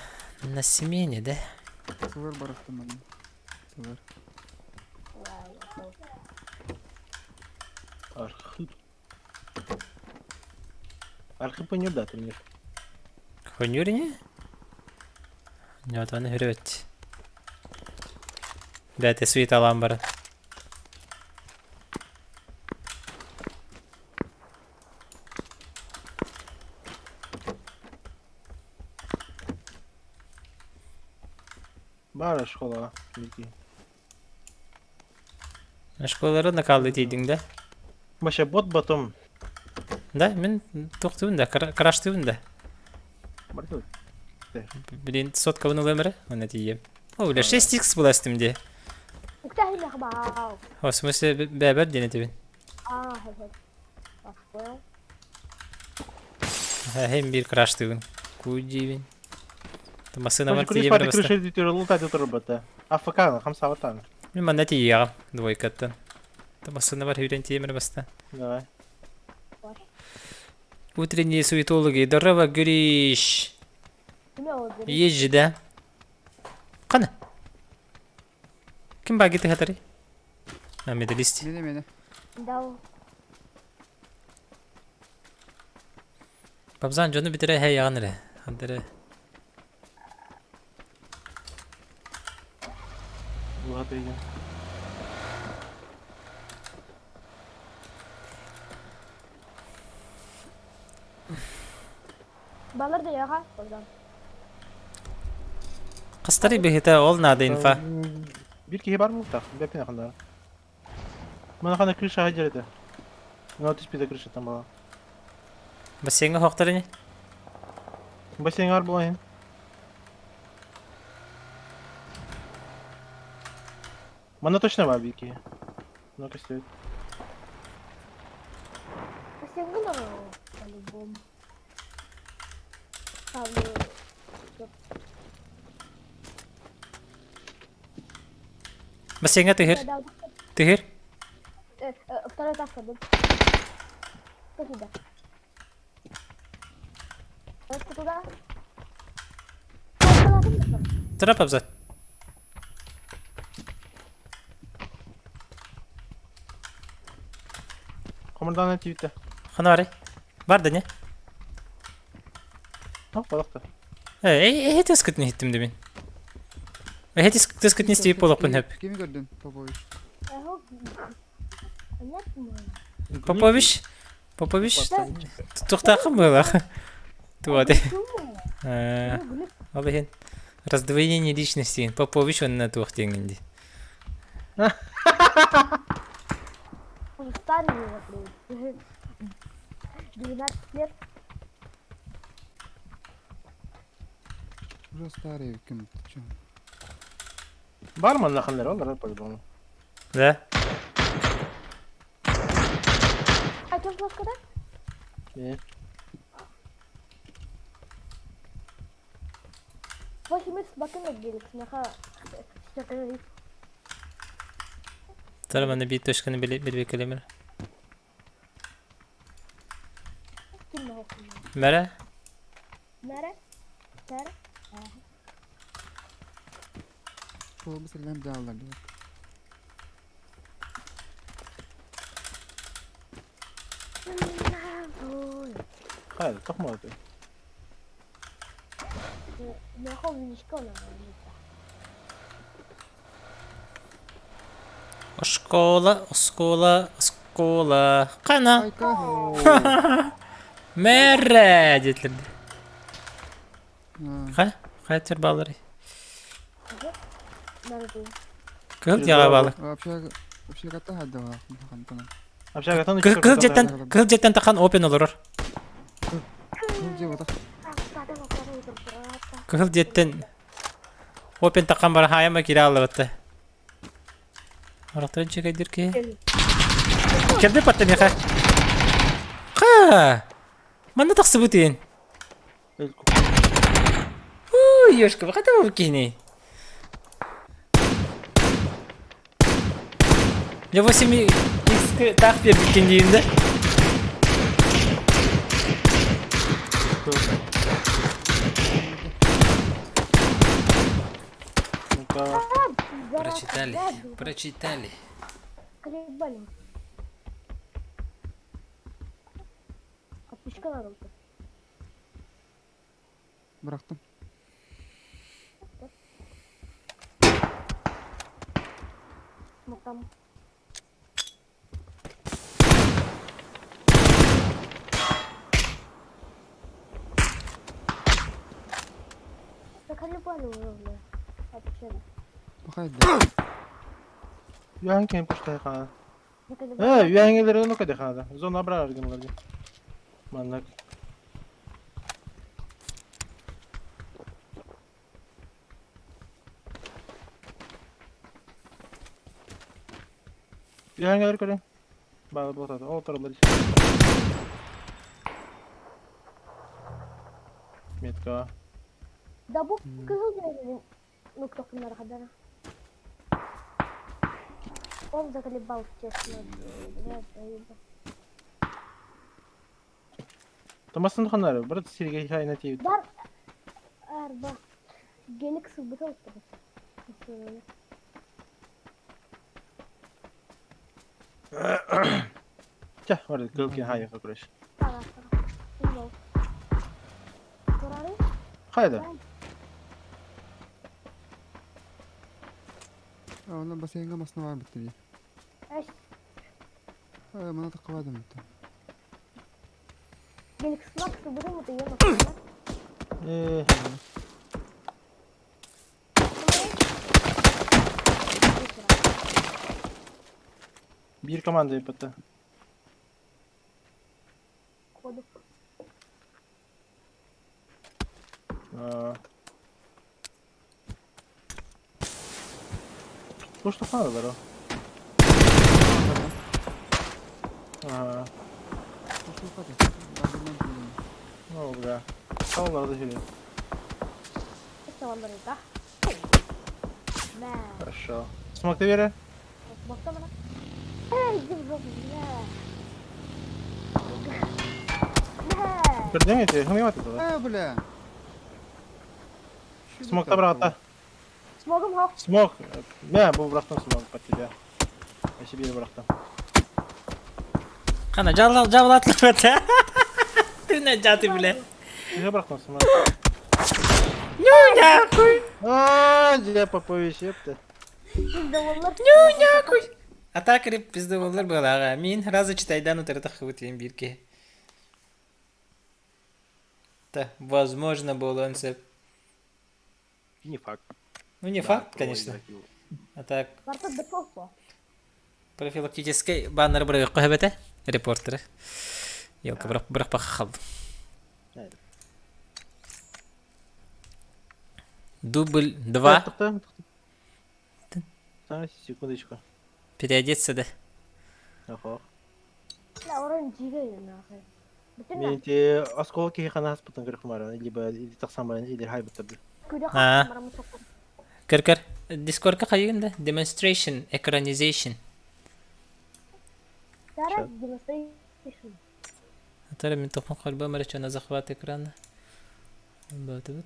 На смене, да? Сылар барахтым аны. Сылар. Архип. Архип өнөр да тимир. Хонюр не? Нет, аны хүрөт. Бәте сует алам барын. Баар школа бики. Школалары накалды тиийдиҥ да? Вообще бот ботум. Да, мин туохтуубун да, краштыыбын да. Бардыбыт. Блин, соткабын ылыам эрэ, уонна тиийиэм. О, бля, 6x буластым дии. О, в смысле, бэбэр диэн этибин. Эһэм биир краштыыбын. Куу диибин. Массыынабар тиийэ Крыша крыша лутать турбата. АФК хамсаабатан. Мин манна тиийиэҕим двойкаттан. Массыынабар сүүрэн тиийэмэр баста. Давай. Утренние суетологи. Здорово, Гриш. Езжи, да? Қана? Ким багиты хатары? А, медалист. Мене мене. Бабзан дьону бүтэрэ эһэ эрэ. Андere. Улаатыйын. Балар да яха, Богдан. Хастары бэһитэ ол наада инфа. Бир киһи бар муктах, бэпин ахында. Мана крыша хадер это. Ну, ты спида крыша там была. Бассейҥҥа хоохтор ини? Бассейн бар буолан. Мана точно бар бир киһи. Ну-ка стоит. Бассейҥҥа по-любому. Ставлю. Бассейҥҥа түһэр. Түһэр. Второй этаж ходим. Кто сюда? Точку туда. Трап абзат. Командан тиүтэ. Хана барай? Бар да не? Ну, балакта. Э, э, тескытын иһиттим дебин. Э, тескытын истип болохпун хөп. Кими көрдүн, Попович? Попович? Попович? Туохтааххын быһыылаах. Туоты. Ол иһин раздвоение личности Попович уонна туох диэҥҥин дии. Уже старый уже, блин. 12 лет. Уже старый ким, ты чё? Бар манна ханнар олар по-любому. Да? А что флешка, да? Э. 8 бакын гелик, смеха. Тара манна биир точканы билбекелемер. Мэрэ? Мэрэ? Мэрэ? Ол бисерлем даалар диye. Хайда, тохмады. Меха увеличка Оскола, оскола, оскола. Кана. Айка. Мэрэ диэтилэр. Ха? Хайа төр баалары. Мэрэ. Кыһыл дьиэҕэ баалык. Общага общагата хаддала хантана. Общагаттан Кыһыл дьиэттэн кыһыл дьиэттэн тахан опен олорор. Кыһыл дьиэ батах. Кыһыл дьиэттэн опен тахан бара хаайама киирэ алларатта. Орохторун чекайдыр киһи. Кэлби патта миэхэ. Ха! Манна тахсыбыт иин. Ой, ёшка, хата бу киһини. Я 8 х таах биэрбиккин диин да. Прочитали, прочитали. Колебали. Отпечка надо. Бырахтым. Ну там. Заколебали уже, бля. Вообще. Пахайда. Үөһэн кэм куштай хаана. Заколебали. Э, үөһэҥилери ону кэдэ хаана. Зона абраар гыналар. Маннык. Үөһэҥилери көрүҥ. Баалы буолтата. Ол тураллар. Метка. Да бу кыһыл дьиэлэрин нуктахпыннара хадара. Он заколебал, честно. Блядь, заебал. Томасын ханары, брат Сергей хайна тиит. Бар арба. Гелик сылбыта оттабыт. Чэ, бар кыл ки хайа короче. Хайда. Онно бассейнҥа масна баар битти дии. Э, мана таххабаатым битти. Гелик сылак сылбыта мутуйа Э, биир команда иппата. Ходу. Пушта ханары. Ага. Ну, бля. Салларды хили. Хорошо. Смог ты вере? Көрдең эти, хымы это да? Э, бля. Смог та брата. Смогом хох. Смог. Мә, бу браттан смог под тебя. Я себе браттан. Қана жабылат жабылатлар Ты на жаты, бля. Я браттан смог. Ну нахуй. А, я Попович, епта. Ну нахуй. А так реп пизды болар была. Мин разы читайдан утырдық хыбыт бирке. Да, возможно, был он сөп. Не факт. Ну, не факт, конечно. А так, профилактический баннер бір қойып репортері. Елка бірақ бірақ бақа қалды. Дубль 2. Секундочку. Переодеться, да. Ага. Мен те осколки хана хаспытын көрөх мара, либо или тахсан баран, или хайбыт табы. А. Кір кір. Дискордка қайын да? Demonstration, экранизation. Атара мен тоқман қалба марача на захват экрана. Вот вот.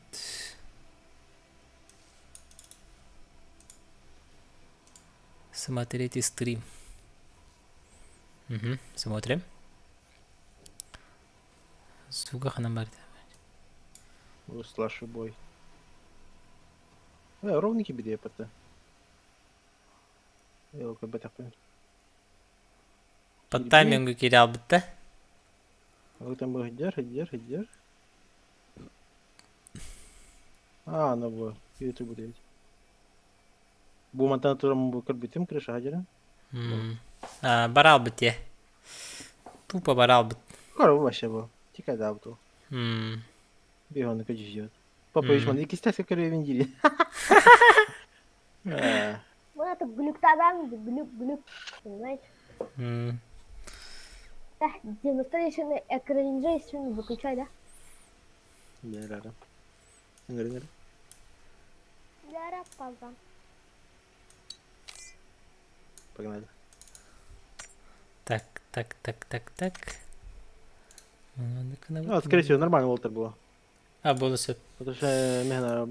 Смотрите стрим. Угу, смотрим. Сука ханам бар. Услашу бой. Э, ровненький беде пата. Елка бетақпен. По таймингу кире албытта. Там был хидер, хидер, хидер. А, ну вот, YouTube будет. Бу мантан туран бу көрбүтүм крыша дьэрин. А, бараалбыт дии. Тупо бараалбыт. Корова вообще был. Тикай да бу. Bir onu kaçışıyor. Папа ишман икки көрөбүн дири. Вот это глюктадан, глюк, глюк, понимаете? Так, demonstration экранизation выключай, да? Да, да. Ngыр Для пауза. Погнали. Так, так, так, так, так. Ну, скорее всего, нормально Уолтер было. А, бонусы. Потому что мehna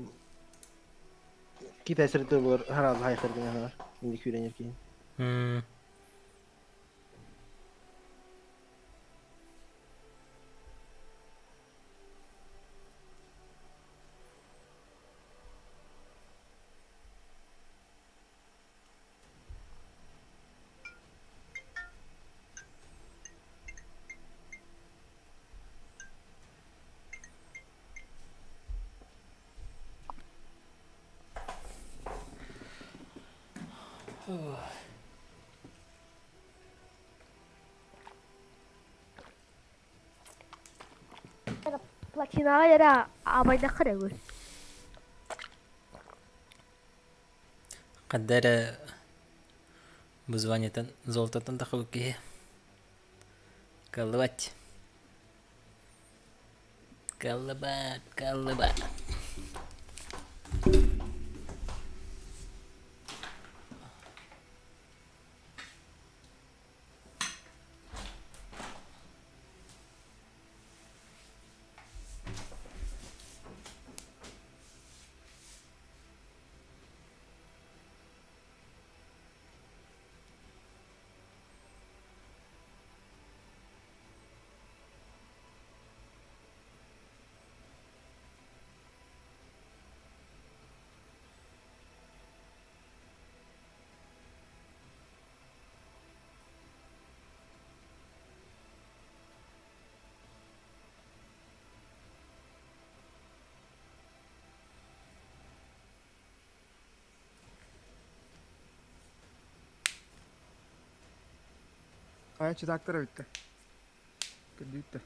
Китай среди булар гораздо хайхер мehna. Инди күренер кийин. Платинаға яра абайда қарай Қаддара вызваниетан золототон тахабыт киһи. Каллыбат. Каллыбат, каллыбат. Ая читактара бүттэ. Бүттэ.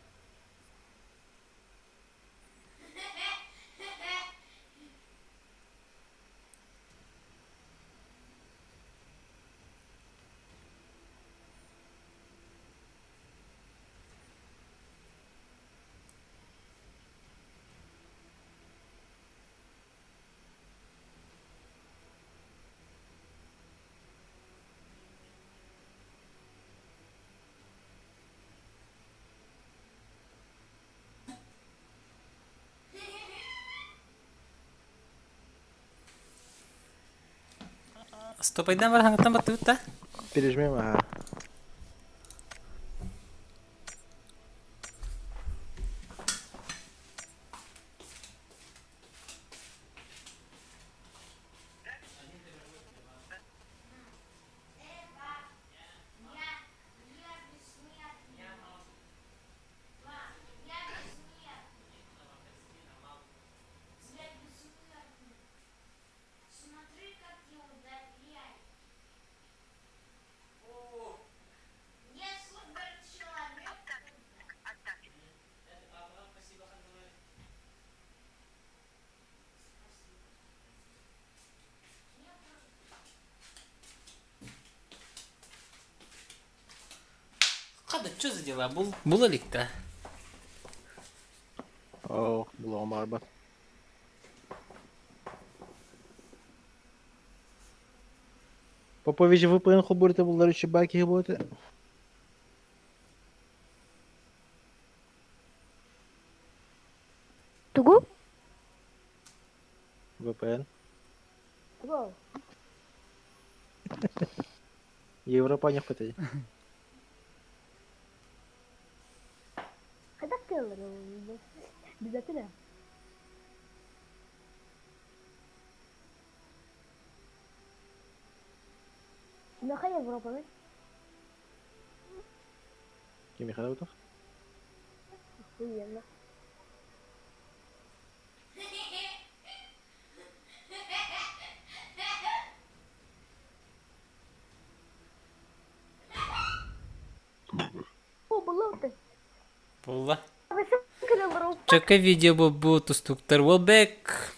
Стопайдан бар хаңаттан баттыбыт да? Пережмем, ага. Хада, что за дела? Бул, булалик-то? О, булаҕым баҕарбат. Попович VPN холбуурта буллар үчү киһи буолта. Тугу? VPN. Тугу. Европа не хватает. Когда ты Обязательно. Кимиэхэ Европаны? Кимиэхэ да Охуенно. Чөкө видео бу тустуктар. Уолбек!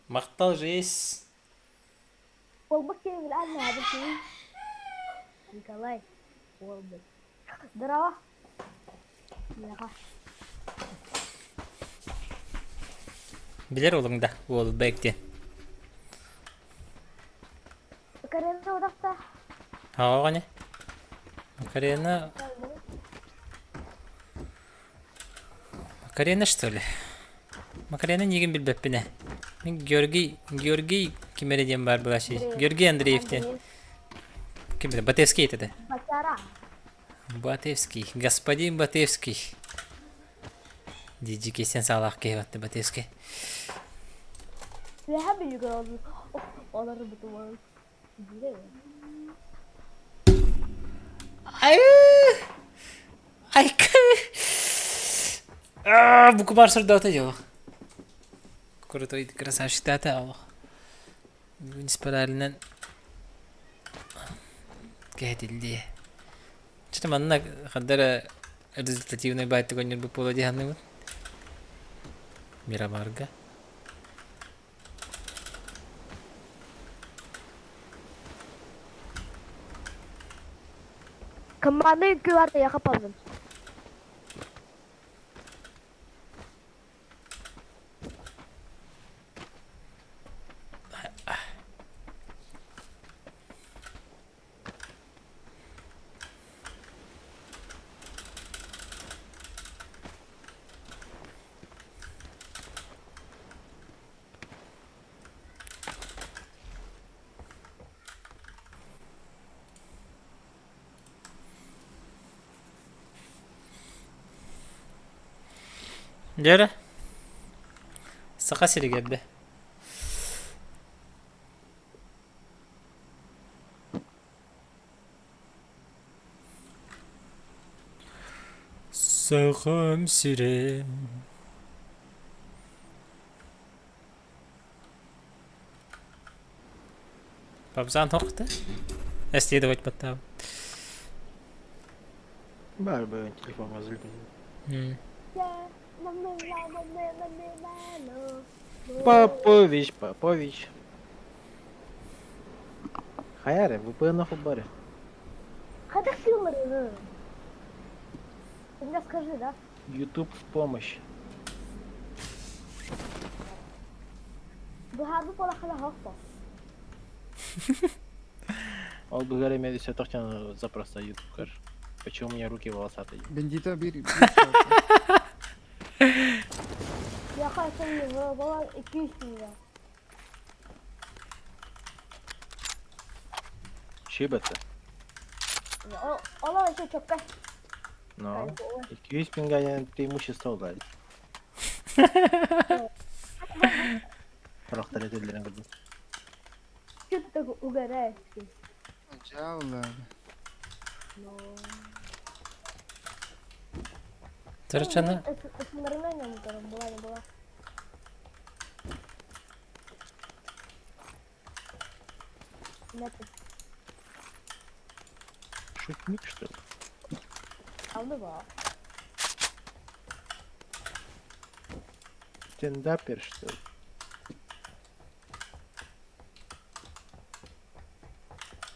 Махтал жизнь. Уолбек киһи билэн наада киһи. Николай Уолбек. Здорово. Миэхэ. Билэр уолуҥ да Уолбек диэн. Макарена удахта. Аҕа Макарена... Макарена что ли? Макарена нигин билбэппин ээ. Мин Георгий, Георгий ким эрэ диэн баар былаачый. Георгий Андреев диэн. Ким это? Батевский это. Батяра. Батевский. Господин Батевский. Дии кисэн саалаах киһи батты Батевский. Үөһэ билигин олорбутум. Ай! Айка! Аа, букубар сордоото дьолох. Крутой красавчик тата олох. Бүгүн спиралынан кэһэтиллиэ. Чэ манна ханна результативный баайтык онньурбут буолуо дии саныыбын. Мирамарга. Командный QR яха пазым. Дьэ эрэ, Саха сиригэр да. Сахам сирэ Папзан тохты. Эследовать баттаабыт. Баар бөөн телефоҥҥа злюбин. Попович, Попович. Хайа эрэ, ВПН холборо. Хайдах сыылларыны? Ты мне скажи, да? YouTube в помощь. Быһаарбыт буолаххына хохто. Ол быһар эмиэ өссө запросто YouTube-кар. Почему у меня руки волосатые? Бендита биир биир Яха sen балар 200 lira. Чибета. Олар еще чокка. Но. 200 пинганя преимущество дали. Рохтар этеллерин курдук. Что ты угораешь? Дьааллар. Торчана. Нормально была, не была. Шутник, что ли? Стендапер, что ли?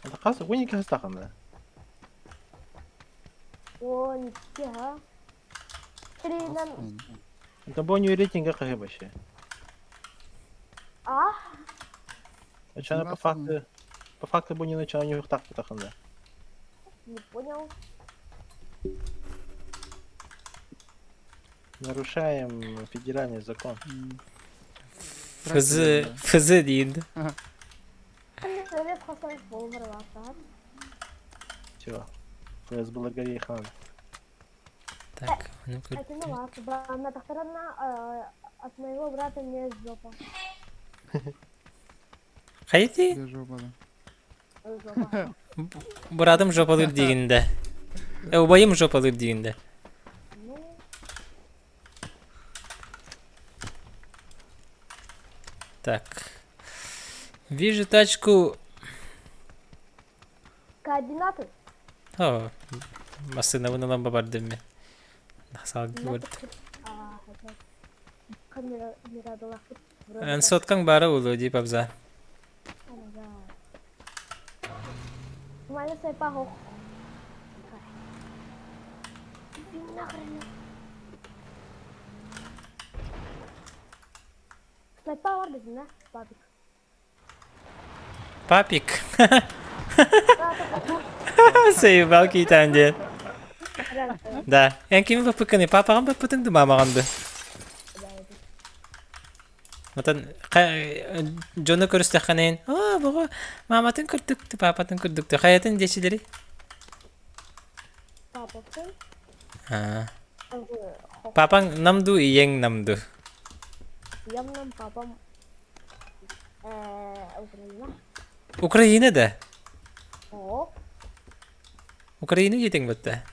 Это хас, уоники хастахана. Уоники, ха. Тринан. Это боню рейтинга хэ вообще. А? Начало по факту, по факту боню начало не так потахана. Не понял. Нарушаем федеральный закон. ФЗ, ФЗ диин. Все. ФСБ хан. Так, ну-ка. От моего брата мне жопа. Хайти? Братым жопалыр дигинде. Убайым жопалыр дигинде. Так. Вижу тачку. Координаты? О, массыынабын ылан бабардым мен. Сал көрдүм. Мирадалаахпыт. Эн соткаҥ баара буолуо дии пабза. Майна сайпа хох. Нахрен. Снайпа бар дедин да, папик. Папик. Заебал киитаан диэн. Да. Эн кими баппыккыный? Папаҕын баппытыҥ ду маамаҕын ду? Отон дьону көрүстэххинэ оо боҕо мааматын курдук папатын курдук хайатын диэчилэри? Папатын. Аа. Папаҥ нам ду ийэҥ нам ду? Ийэм нам папам Украина. Украина да? Оо. Украина диэтиҥ батта?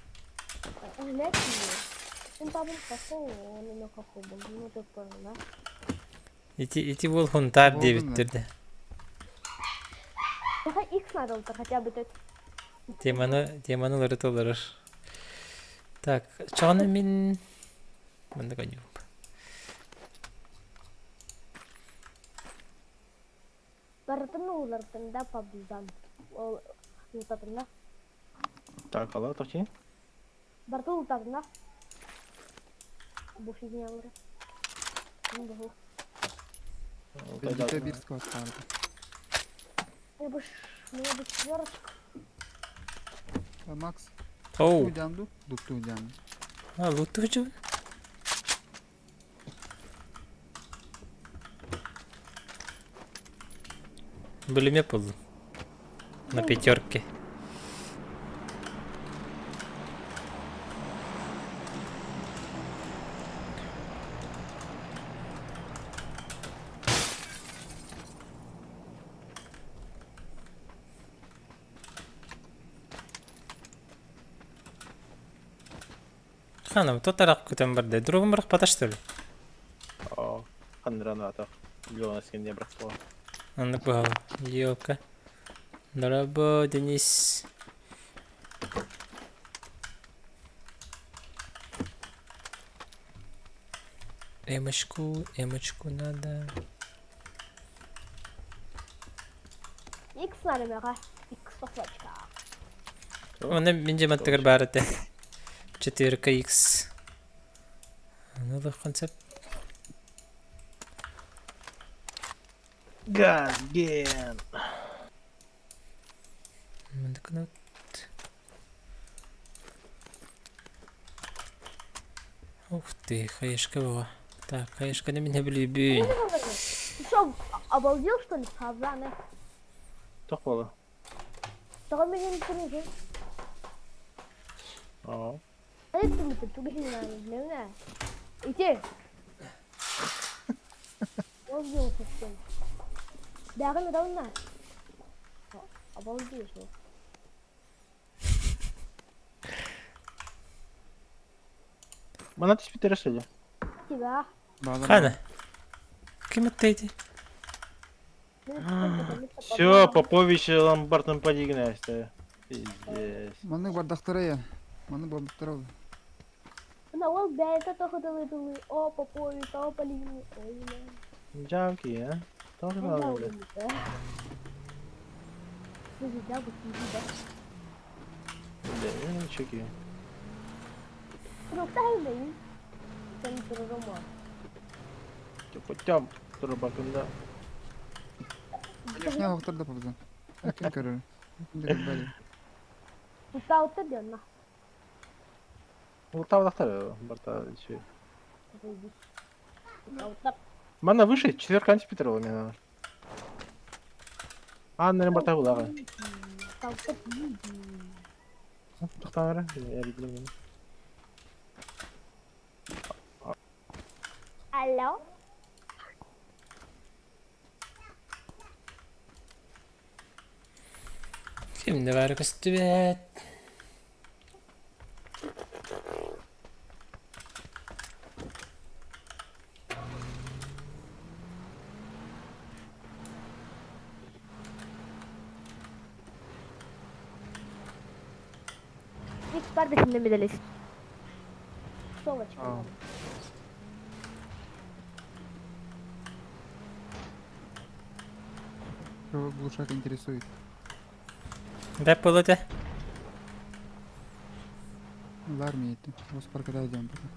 Ити ити уол хунтаар диэбиттэр да. X надо хотя бы Теманы теманы уларыта олорор. Так, чоҕону мин манна коньюк. Барытын уларытында пабзан. Ол ултатында. Так, алло, тохти. Барытын ултатында. Бу фигнялары. Бу. Билгите бир склад барды. Мне бы мне бы четверочку. Макс, Оу. Туйданду, Дуктуйдан. А, лутучу. Бөлүмэ буллум. На пятерке. Ханым, то тарак көтөн барды. Другом бырах что ли? О, хандрана атах. Билона сен брак Оннук быһала. Елка. Дорабо, Денис. Эмочку, эмочку надо. X надо мега. X сохлачка. Оны мен же маттыгар бар этэ. 4X. Ну да концепт. Газ, ген. Мындыкны Ух ты, хаешка была. Так, хаешка на меня билибин. Ты что, обалдел что ли? Хазаны. Тох буолла. Тоҕо мин түнүгүн? Оо. Айттым түгүн Ити. Обалдел совсем. Бягын давно. Обалдел что. Мана түспүттэрэ что ли? Тебя. Хана. Ким эти? Все, Попович ломбардом подигнайся. Пиздец. Маннык бардахтара я. Маннык барбыттара ол. Мына ол бэйэтэ тоһуталытылы, о Попович, о Полини, ой, Жалкий, а? Тоже надо. Да, ну чеки. Тем, турбакында. Конечно, охтар да пабзан. Ким көрөр? Ким көрөр? Тутаутта дьонно. Ултавдахтар барта еще. Тутаутта. Мана выше, четверка антипетрова меня. А, наверное, барта була. Тутаутта. Тохтан я видел. Алло? Ким не бар көстүбэт. Икс бар десем медалист. Совочка. Кого глушак интересует? Бэп буолуо этэ. В армии это. Госпарка идем пока.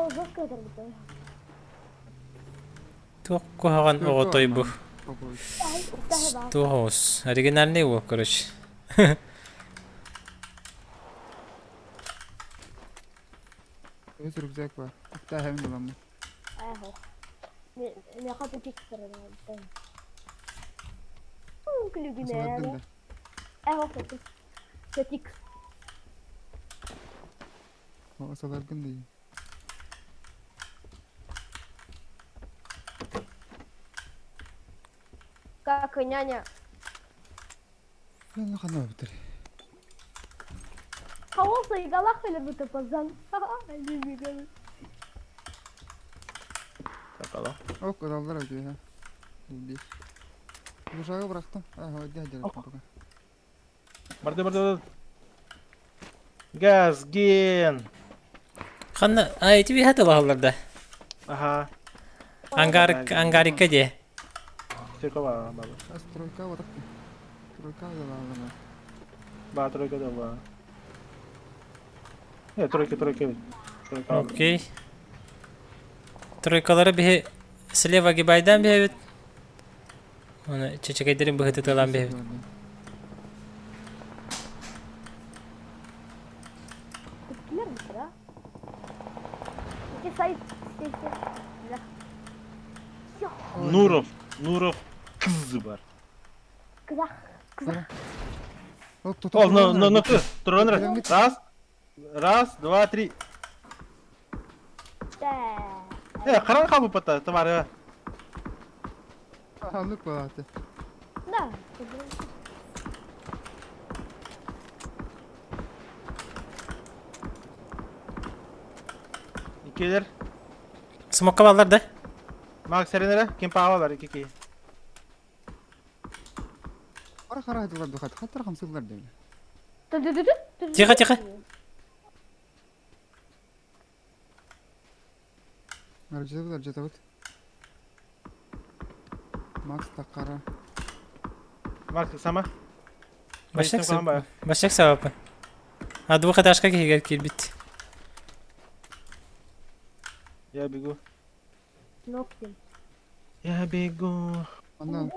О, жестко это работает. Туох куһаҕан оҕотой бу? Попробуй. Туох Оригинальный уол, короче. Өс рюкзак бар. Уктаһын буламмын. Эхо. Меха путик саралаабыттан. Күлүгүнэ. Сылардын да. Эхо Сетик. Сыларгын да. Как няня. Ну хана битер. Хаоса и галах или будто пазан. Такала. Ок, adamlar ödüyor ha. Bir. Глушагы bıraktım. Aha, hadi hadi пока. Барды барды барды. Газ, ген. Ханна, а эти биһат алаллар да. Ага. Ангарик, ангарикка де. Тройка ба, ба. Аз тройка вот так. Тройка да Ба, тройка да ба. Не, тройка, тройка. Тройка. Окей. Тройкалары биһи слева гибайдан биһэбит. Оны чечекейдерин быһытытылан биһэбит. Кимдер бутра? Ити сайт Нуров, Нуров кыз бар. Казах. О, на, на, на, тройка. Раз, раз, два, три. Э, харан кабы пата, товары. Алык балаты. Да. Икелер. Смокка баллар да? Макс Серенере, кем паава бар, ики. Хара хара дылар духат. Хаттар хамсылар дейм. Тихо, тихо. Аржы жетабыт. Макс таккара. Макс сама. Башак Башак сабапы. А двухэтажка киһигэр киирбит. Я бегу. Ноктим. Я бегу. Анда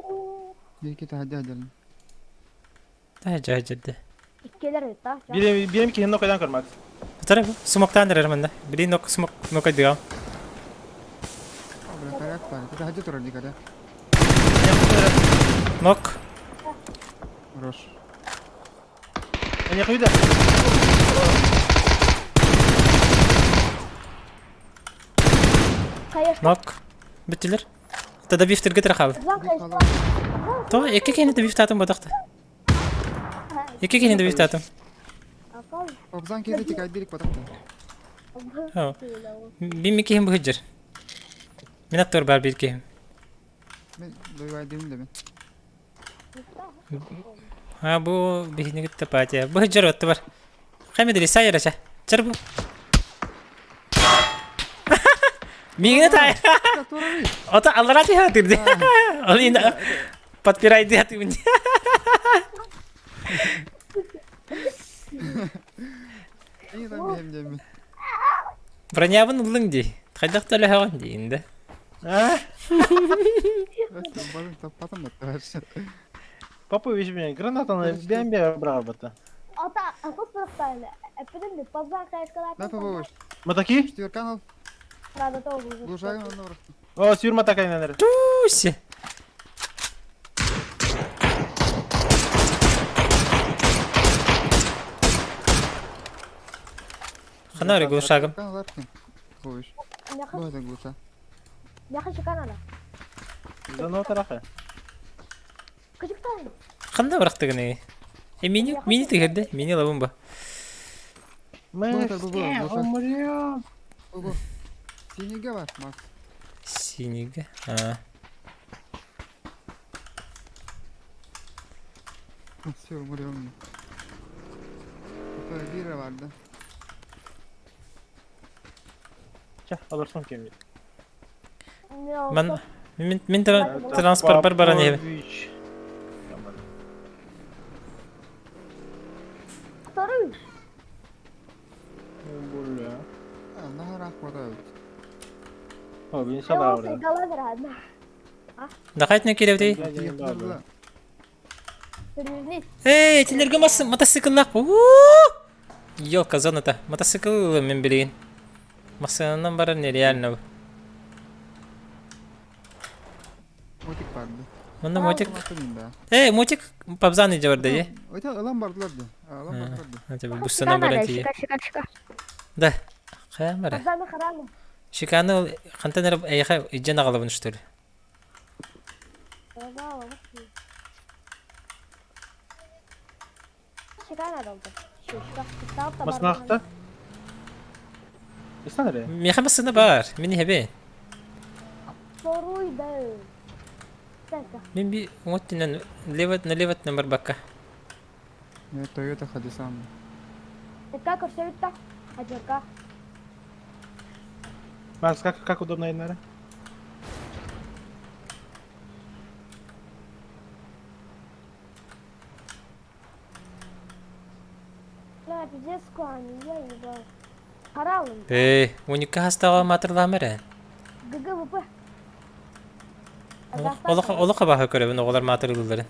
бирки тахадя аjalın. Та жа жа. Иккелер это. Бирем бирем ки хинно кайдан көр Макс. Тара бу смоктан дерер манда. Били нок смок нок дыгам. Бля, карак бар. Тахадя турар дикаря. Нок. Хорош. Не хуйда. Конечно. Нок. Бүттүлер. Тада бифтер гетер хал. То эки кени де бифтатым бодакты. Эки кени де бифтатым. Обзан кезе тик айдирик батакты. Хо. Бим кихим бу хыджыр. Минат тур бар бир кихим. Мен дойвай дейм де мен. А бу бихини гитте патия. Бу хыджыр отты бар. Кайме дери сайырача. Чыр бу. Миңне тай. Ото аллара ти хатырды. Ол инде подпирайды хатырды. İyi lan бем дейм. Бронябын улың ди. Хайдак төлө хаган ди инде. А? Базын таппатым да товарищ. Папа вещь меня. Граната на бем бем брал бата. Ата, акыс бырактан. Эпидем пазан кайскалар. Да побош. Матаки? Четверкан ал. Рада то Глушагын онда бырактым. О, сюр матакай наверное. Туси. Ханары глушагым. Кан алар ким? Кош. Бу это глуша. Яхы шиканана. Зано тараха. Кычыктан. Кандай бырактыгы Э мини мини тигерде, мини лабын ба. Мы это бу, бу, все глуша. умрем. Бу. Синеге бар, Макс. Синиге. А. Все, умрем. Это бира бар да. Ча, алырсың кем. Ман Мин, мин транспорпар баран иһэбин. Попович. Второй. Бля. Наһаа хватает. О, блин, сюда уже. Дахайтна кирэбитий? Эй, этилерге мас мотоцикллаах Ёлка, зоната. Мотоцикл ылым мин билигин. Массыынанан барар нереально. Мотик барды. Манна мотик. Эй, мотик пабзан иде барда дии. Өтө ылан бардылар ди. Ылан бардылар ди. Тебе буссана баран тиийэ. Да. Хайан бара. Шиканы хантан эрэ эйиэхэ илдьэн аҕалабын что ли? Маснахта? Истан эрэ? Миэхэ массыына баар. Мин иһэбин. Мин би уҥа өттүнэн лево налево өттүнэн барбакка. Toyota Хадисам. Макс, как, как удобно наверное? Эй, уникка хастаҕа маатырлаама эрэ. Олох олох абааһы көрөбүн оҕолор маатырылыылларын.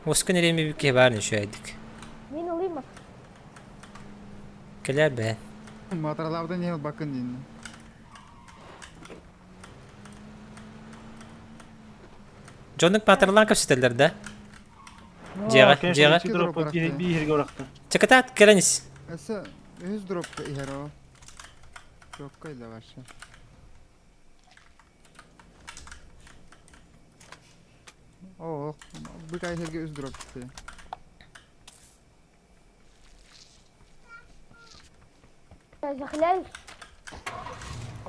Уоскун эриэми киһи баар үчүгэйдик. Кэлээр бэйэн. Маатыралаабытын иһин ылбаккын диин. Дьонук маатыралаан кэпсэтэллэр да? Дьиэҕэ, дьиэҕэ. Бииргэ урахта. Чакатаат кэлэн ис. Өссө үһүс дропка иһэр о. Дропка илэ вообще. Оо, быка иһэргэ үс дроп түстэ.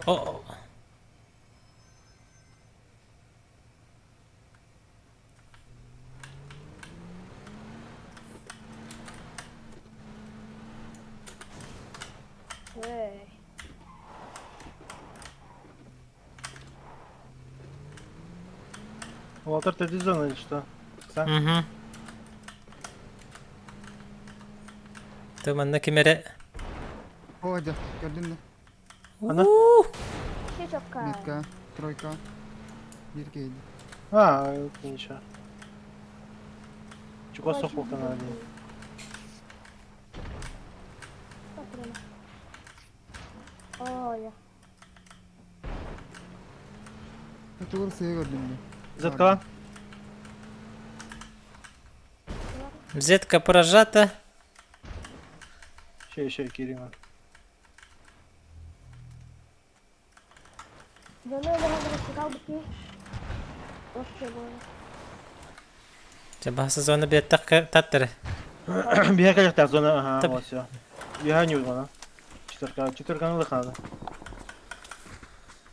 О, Уолтер, ты зона или что? Угу. Ты манна ким эрэ? О, дьэ, көрдүн да. Ана? Метка, тройка. Биир киһи. А, это ничего. Чего сохло-то надо? Тугур сыһы көрдүм да. Зетка? Зетка прожата. Еще, еще, Кирилла. Дьэ баһа зона биэттэх таттары. Биһэ кэлэхтээх зона, ага, вот все. Биһэ не зона. Четверка, четверканы лыхана.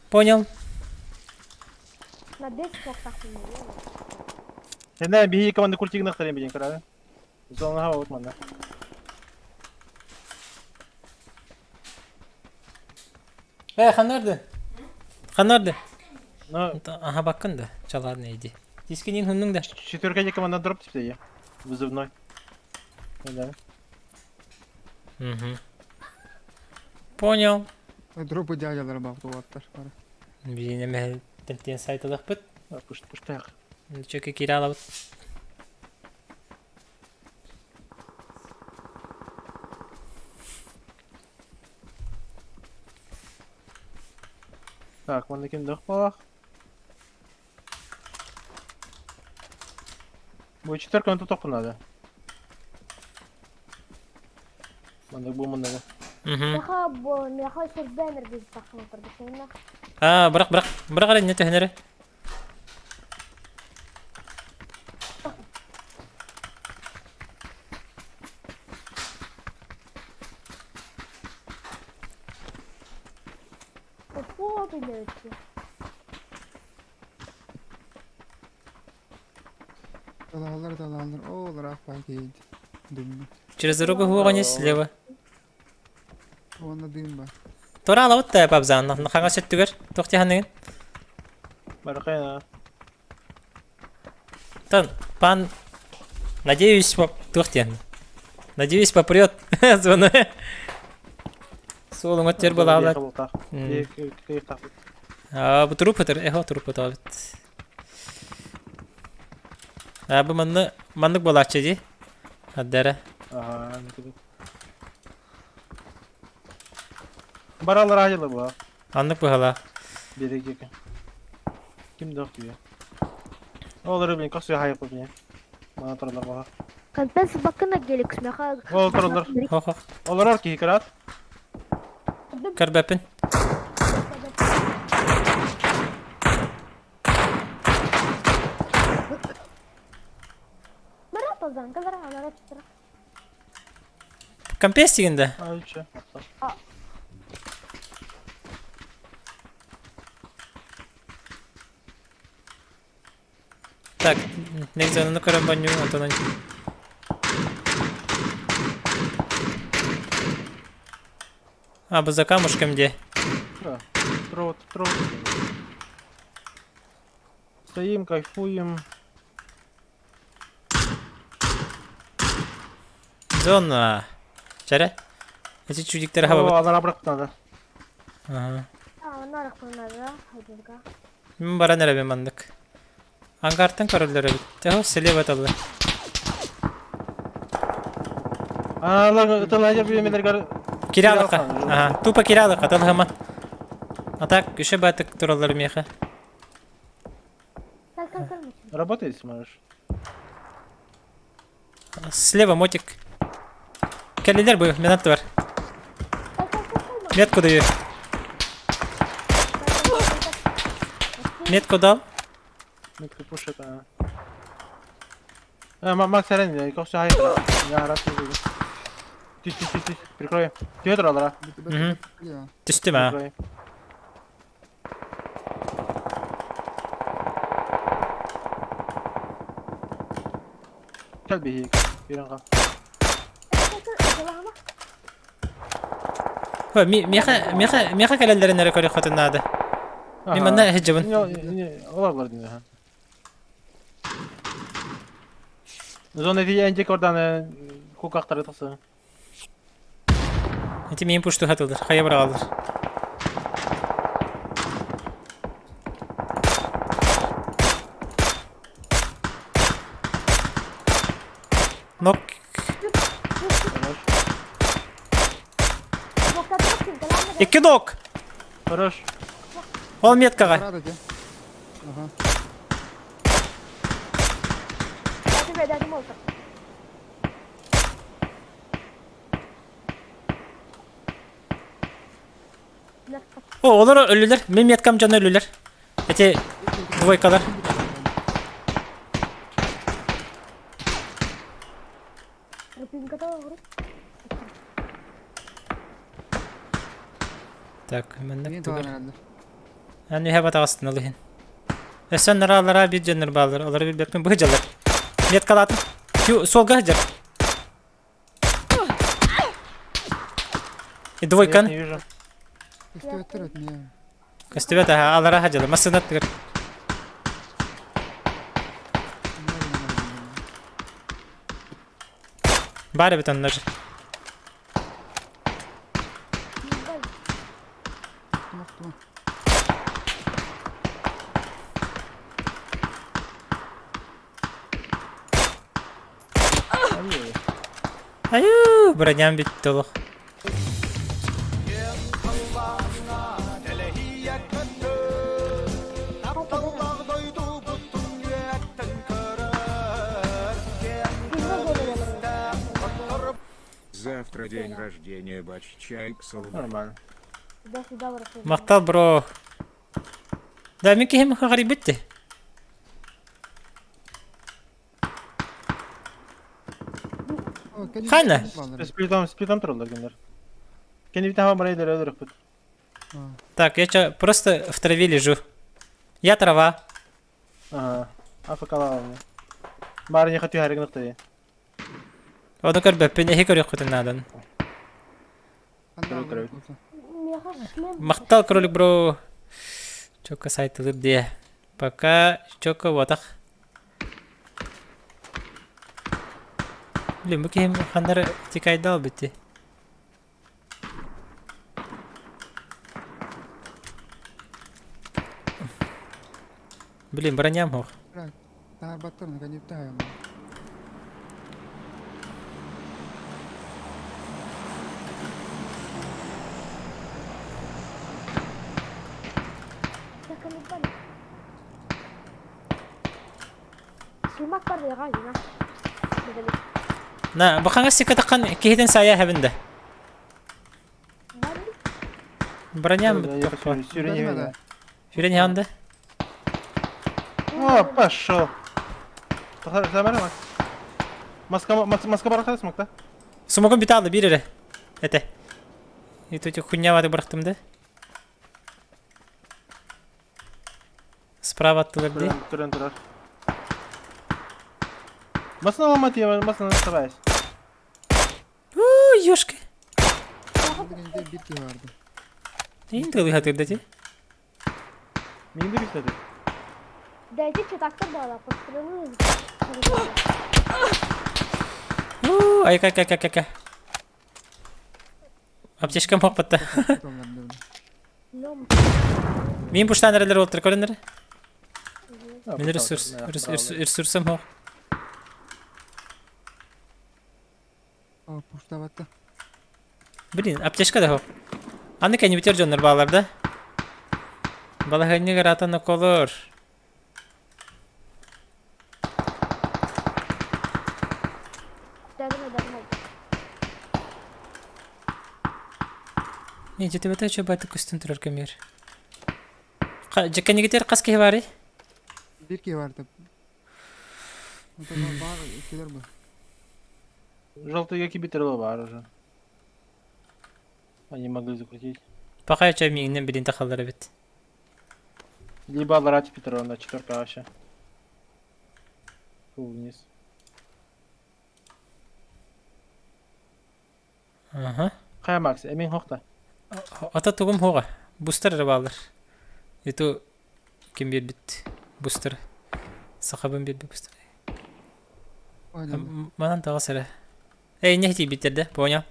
Понял. Сенен биһи команда культигнах тарем билин көрәбе. Зонаға вот манна. Э, ханнарды? Ханнарды? Ну, Аха баккын да, чаларны иди. Дискинин хуннуң да. Четверка де команда дроп теперь. Вызывной. Да. Угу. Понял. Дропы дядялар баптылаттар. Биинеме тентен сайталахпыт. Пуш пуштах. Чөкө кире алабыт. Так, манна ким дох балах. Бу четверка тут надо. Манна бу манна. Угу. Аа, бырах, бырах. Бырах эрэ, не төһөнөрө. Далалар, далалар. О, ыраах баар киһи. Дымна. Через дорогу хуоҕа слева. Уонна дым бар. Тура алабыт да пабзаан. Хаҥас өттүгэр. Туох тиһаныгын? Барахайна. Тан, пан, надеюсь, поп... Туох диэн? Надеюсь, попрет. Звону. Суолуҥа тер балаалар. Аа, бу труп ытыр, эхо труп ытабыт. Аа, бу манны маннык буолааччы дии. Аддара. Аа, Баралар аһылы бу. Аннык быһала. Биэриги. Ким да күйе. Олары блин, как все хайып блин. Мана туралар баха. Контент бакына гелик смеха. Ол туралар. Хо-хо. Олар киһи кырат. Көрбөппүн. Компестигин да? А, че? Так, негзананы көрөн банню, Антон А, бу за камушком где? Да. Трот, трот. Стоим, кайфуем. Зона. Чара? Эти чудиктер О, хаба. алар абрак надо. Ага. А, онно арахпаннара, хайдырга. Мин баран эрэ маннык. Ангартан көрөллөр эбит. Тэһо слева талла. Алар ытылайжа биемелер Киралыка. Ага, тупо киралыка, талхама. А так, еще батык тураллар меха. Кал кал кал. Работает можешь. Слева мотик. Кэллилэр бу, мен бар. Кал кал кал кал. Метку даю. Метку дал. Метку пушит, а. Э, Макс Арен, как все хайп. Я раз Түс, түс, түс, түс. Прикрой. Түһэ тураллара. Мгм. Түстүм а. Прикрой. Кэл биһиик. Бирен кал. Хо, ми меха меха меха кэлэллэрин эрэ көрүөххүтүн наада. Мин манна иһдьэбин. Олар дин. Зона ви энди кордан кукактары тахса. Ити миин пушту хатылдар, хайа быраҕаллар. Нок. Икки нок! Хорош. Ол меткаҕа. Ага. О, олор өлүлэр. Мин меткам дьоно өлүлэр. Эти двойкалар. Так, маннык тугар. Аны үһэ батаҕастын ол иһин. Өссө нара алара биир дьоннор бааллар. Олору билбэппин быһыдьалар. Меткалаатым. Суолга сылдьар. И двойкан. Не вижу. Көстүбэт аха алара сылдьалар. Массыына аттыгар. Баар эбит оннор. Айуу, броням бүттэ олох. Завтра день рождения Баччайксал. Нормально. Махтал, бро. Да, мин киһим хаҕарыйбыт дии. Ханна? Сплитом, сплитом тураллар кинилэр. Кини бит хаба барайдар өлөрөхпүт. Так, я чё, просто в траве лежу. Я трава. Ага. АФК-лаҕа. Бары не хотю харыгыныктыы. Ону көрбөппүн, эһи көрүөххүтүн наадан. Махтал, кролик бро. Чокка сайтылыр дии. Пока чөкө буотах. Блин, бу киһим ханнары тикайдал бити. Блин, броням суох. Таарбаттар, наконец-то. На, бахаңа сикатакан киһитин сая хэбин да. Броням Сюрень. Сюрень ханды. О, пошел. Маска, маска барахтар смокта. Смогун биталды бир эрэ. Этэ. И тут хуйня ваты бырахтым да. Справа аттылар дии. Туран турар. Масына ломать я, масына оставайся. Уу, ёшки. Бир киһи барды. Нейин тылы хатырда ти? Мин де битмedi. Дайте читактар бала, пострелы. Уу, айка айка айка айка. Аптечкам хоппатта. Мин пуштан эрелер олтыр көрөнөр. Мин ресурс ресурсым хо. Пуштабатта. Блин, аптечка да хо. Аны кәни битер дьоннор баалар да. Балаһынньыгар атын околор. Не, жетебете чө баты көстөн турар көмөр. Жеккенигитер хас киһи баарый? Бир киһи бар деп. Бар иккилер бу. Желтый яки битерло бар уже. Они могли закрутить. Пока чө миңнен билин тахаллар эбит. Либо Ларати Петрова, четверка вообще. Фу, вниз. Ага. Хай Макс, эмин хохта. Ата тугум хога. Бустер эрэ баалар. Иту ким биэрбит бустер. Сахабын биэрбит бустер. Манан таҕас эрэ. Эй, не тиийбиттэр да, понял.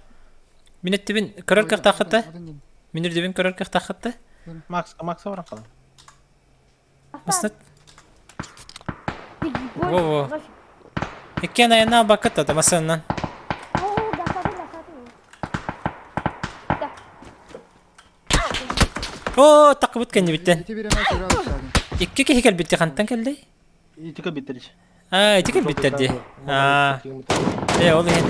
Мин өттүбүн көрөр кыахтааххыт да? Мин үрдүбүн көрөр кыахтааххыт да? Макс, Макса баран калан. Маснат. Во-во. Иккиэн айаннаах баккыт да массыыннан. Оо, тақыбыт кэннибиттэн. Икки киһи кэлбитти хантан кэллэй? Ити кэлбиттэр ич. Аа, ити кэлбиттэр дии. Аа. Э, ол иһин.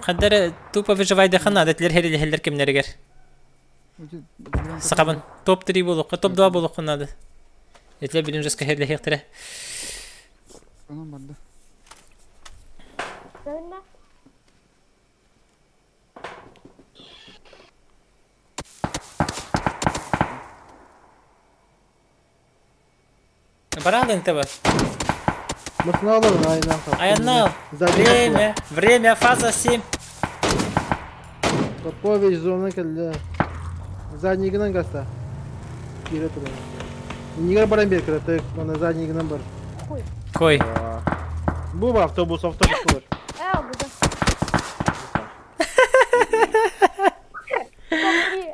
Хандар тупо выживайдыха наада тилер херилиһэллэр кэмнэригэр. Сахабын топ-3 буолуохха, топ-2 буолуохха наада. Этилэр билин жестко херлэһиэхтэрэ. Бараалын таба. Айаннал. Время, время, фаза 7. Попович зона кэллэ. Заднигынан гаста. Киирэ турар. Иннигэр баран биэр кыратык, уонна заднигынан бар. Кой. Бу бар автобус, автобус булар.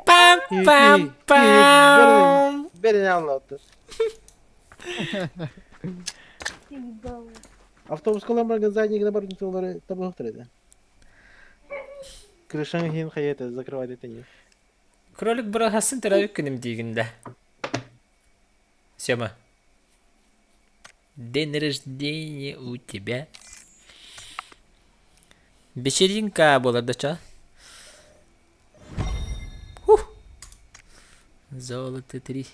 Пам пам пам. Бэрин аллатты. Автобуска ылан барган заднигына бар олары табылыктыр эди. Крышаң иһин хайа закрывать этени. Кролик быраһасын төрөөбүт күнүм диигин да. Сема. День рождения у тебя. Вечеринка буолар да ча. Хух. Золото 3.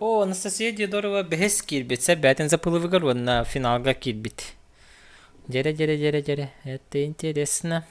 О, Анастасия Диодорова бэһис киирбит, бээтин запылывыгар уонна финалга киирбит. Дьэрэ, дьэрэ, дьэрэ, дьэрэ, это интересно.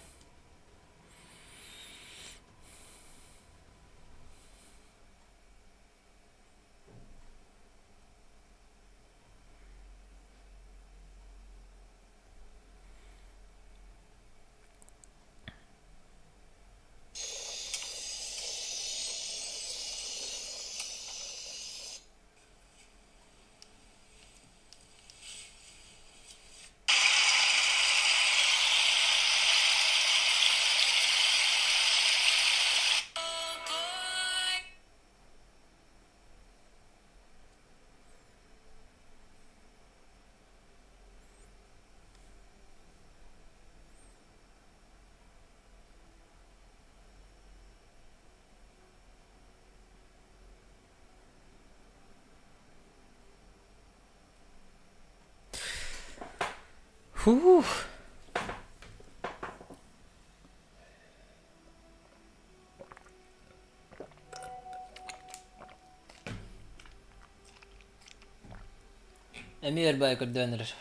Фух. Эмиэ өр баай көрдөөн эрэр.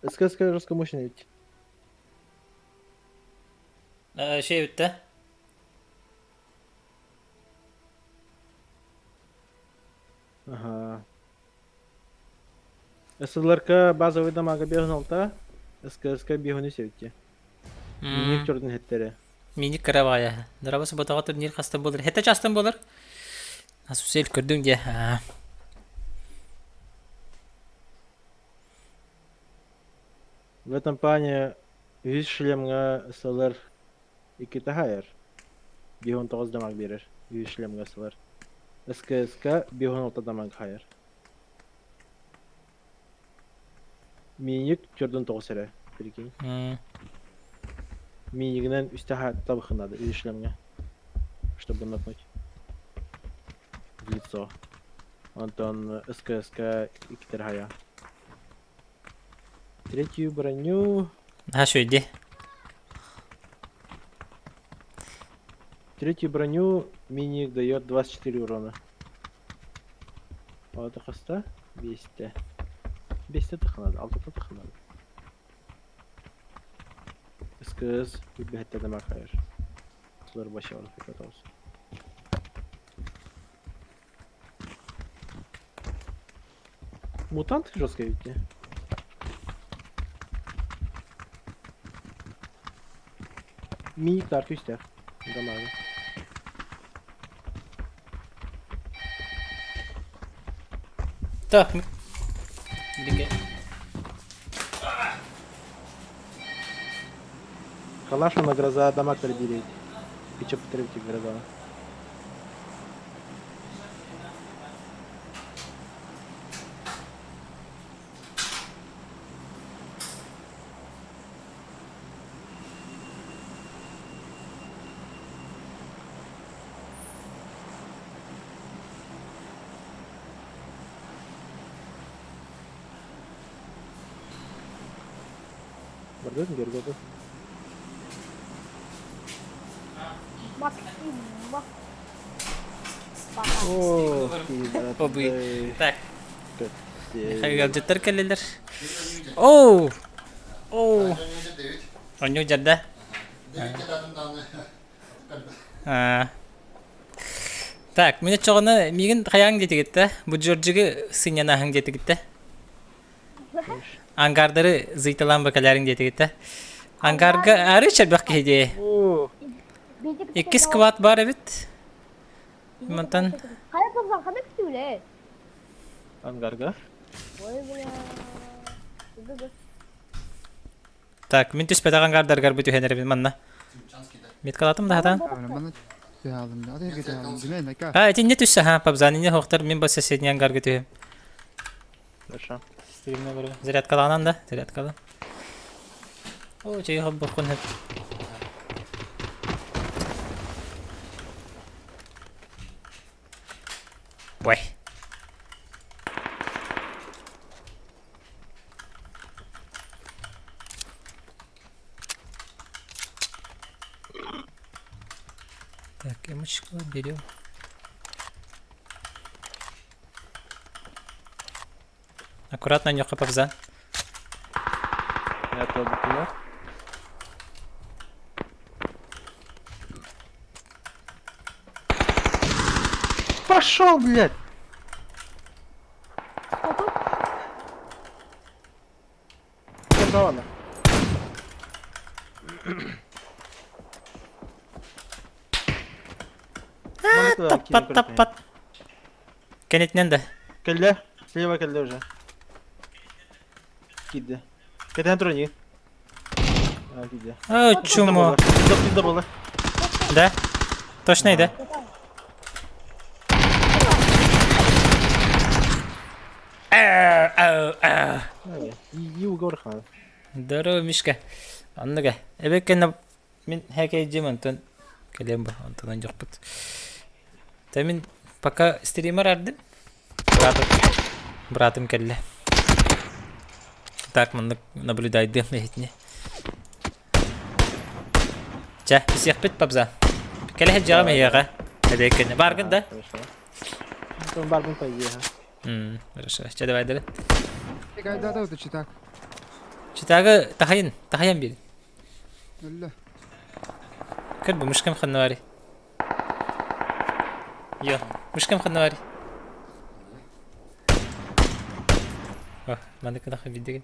СКСК жестко мощный ведь. Şey bitti. Ага. СЛРК базовый дамага 5.6, СКСК 5.7. Миник төрдүн хеттере. Миник кыра Драба субботаҕа турнир хастан буолар? Хэтэ частан буолар? Асусель көрдүҥ дии. В этом плане үһүс шлемҥа СЛР иккитэ хайар. 5.9 дамаг биэрэр. Үһүс шлемҥа СЛР. СКСК 5.6 дамаг хайар. Миник төрдүн тоҕус эрэ. Прикинь. Минигинэн үстэ табыхынады үһүс шлемҥа. Чтобы нокнуть. В лицо. Онтон СКСК иккитэр хайа. Третью броню... А, что, иди. Третью броню миник дает 24 урона. Алта хаста? Бесте. Бесте таханады, алтата таханады. СКС бэһэттэ дамаг хайыр. Сылар баша алып Мутант жестко ведь. Миник үстер. Дамагы. Так. Калаша на гроза дамаг берет. И че потребите гроза. Бардын Гергода. Максим, О, Обый. Так. Ыалдьыттар кэллилэр. Оу! Оу! Онньуу дьарда. Так, мин оччоҕуна миигин хайааҥ диэтигиттэ? Бу Джорджигы сынньанаһыҥ диэтигиттэ? Ангардары зыйталаан бакалаарыҥ диэтигиттэ? Ангарга ары чэрбэх киһи дии. Иккис квад баар эбит. Мантан Хайа турсан ханнык күтүүлээ? Ангарга. Ой, бля. Бу Так, мин түспэтэх ангардаргар бу түһэн эрэбин манна. Меткалатым да хатан. А, эти не түссэ, ха, пабзан не хохтар, мин бас соседний ангарга түһэм. Хорошо. Стримне бару. Зарядкаланан да, зарядкалан. Оо, чэй холбоххун сөп. Ой. Так, эмочку берем. Аккуратно, Нюха Павза. Я тоже Пошел, блядь! Да ладно. Таппат, таппат. Кэнитинэн да. Кэллэ. Слева кэллэ уже. Киирдэ. Кэтээн туран иһин. А, киирдэ. О, чумо. Пизда буолла. Да? Точно да? Иу горхан. Здорово, Мишка. Оннуга. Эбеккенна мин хэкэйдьим онтон кэлиэм бу онтон онньохпут. Та мин пока стример ардым. Братым, братым кэллэ. Так маннык наблюдайдыам эһитини. Чэ, исиэхпит папза. Кэлэ сылдьаҕым эһиэхэ. Эбеккенне. Баргын да? Хорошо. Баргын по идее. Хорошо. Чэ, давай дары. Да, да, это читак. Читагы тахайын, тахайын бир. Өллө. Көр бу мышкам ханна барый. Йо, мышкам ханна барый. О, маннык гына бидеген.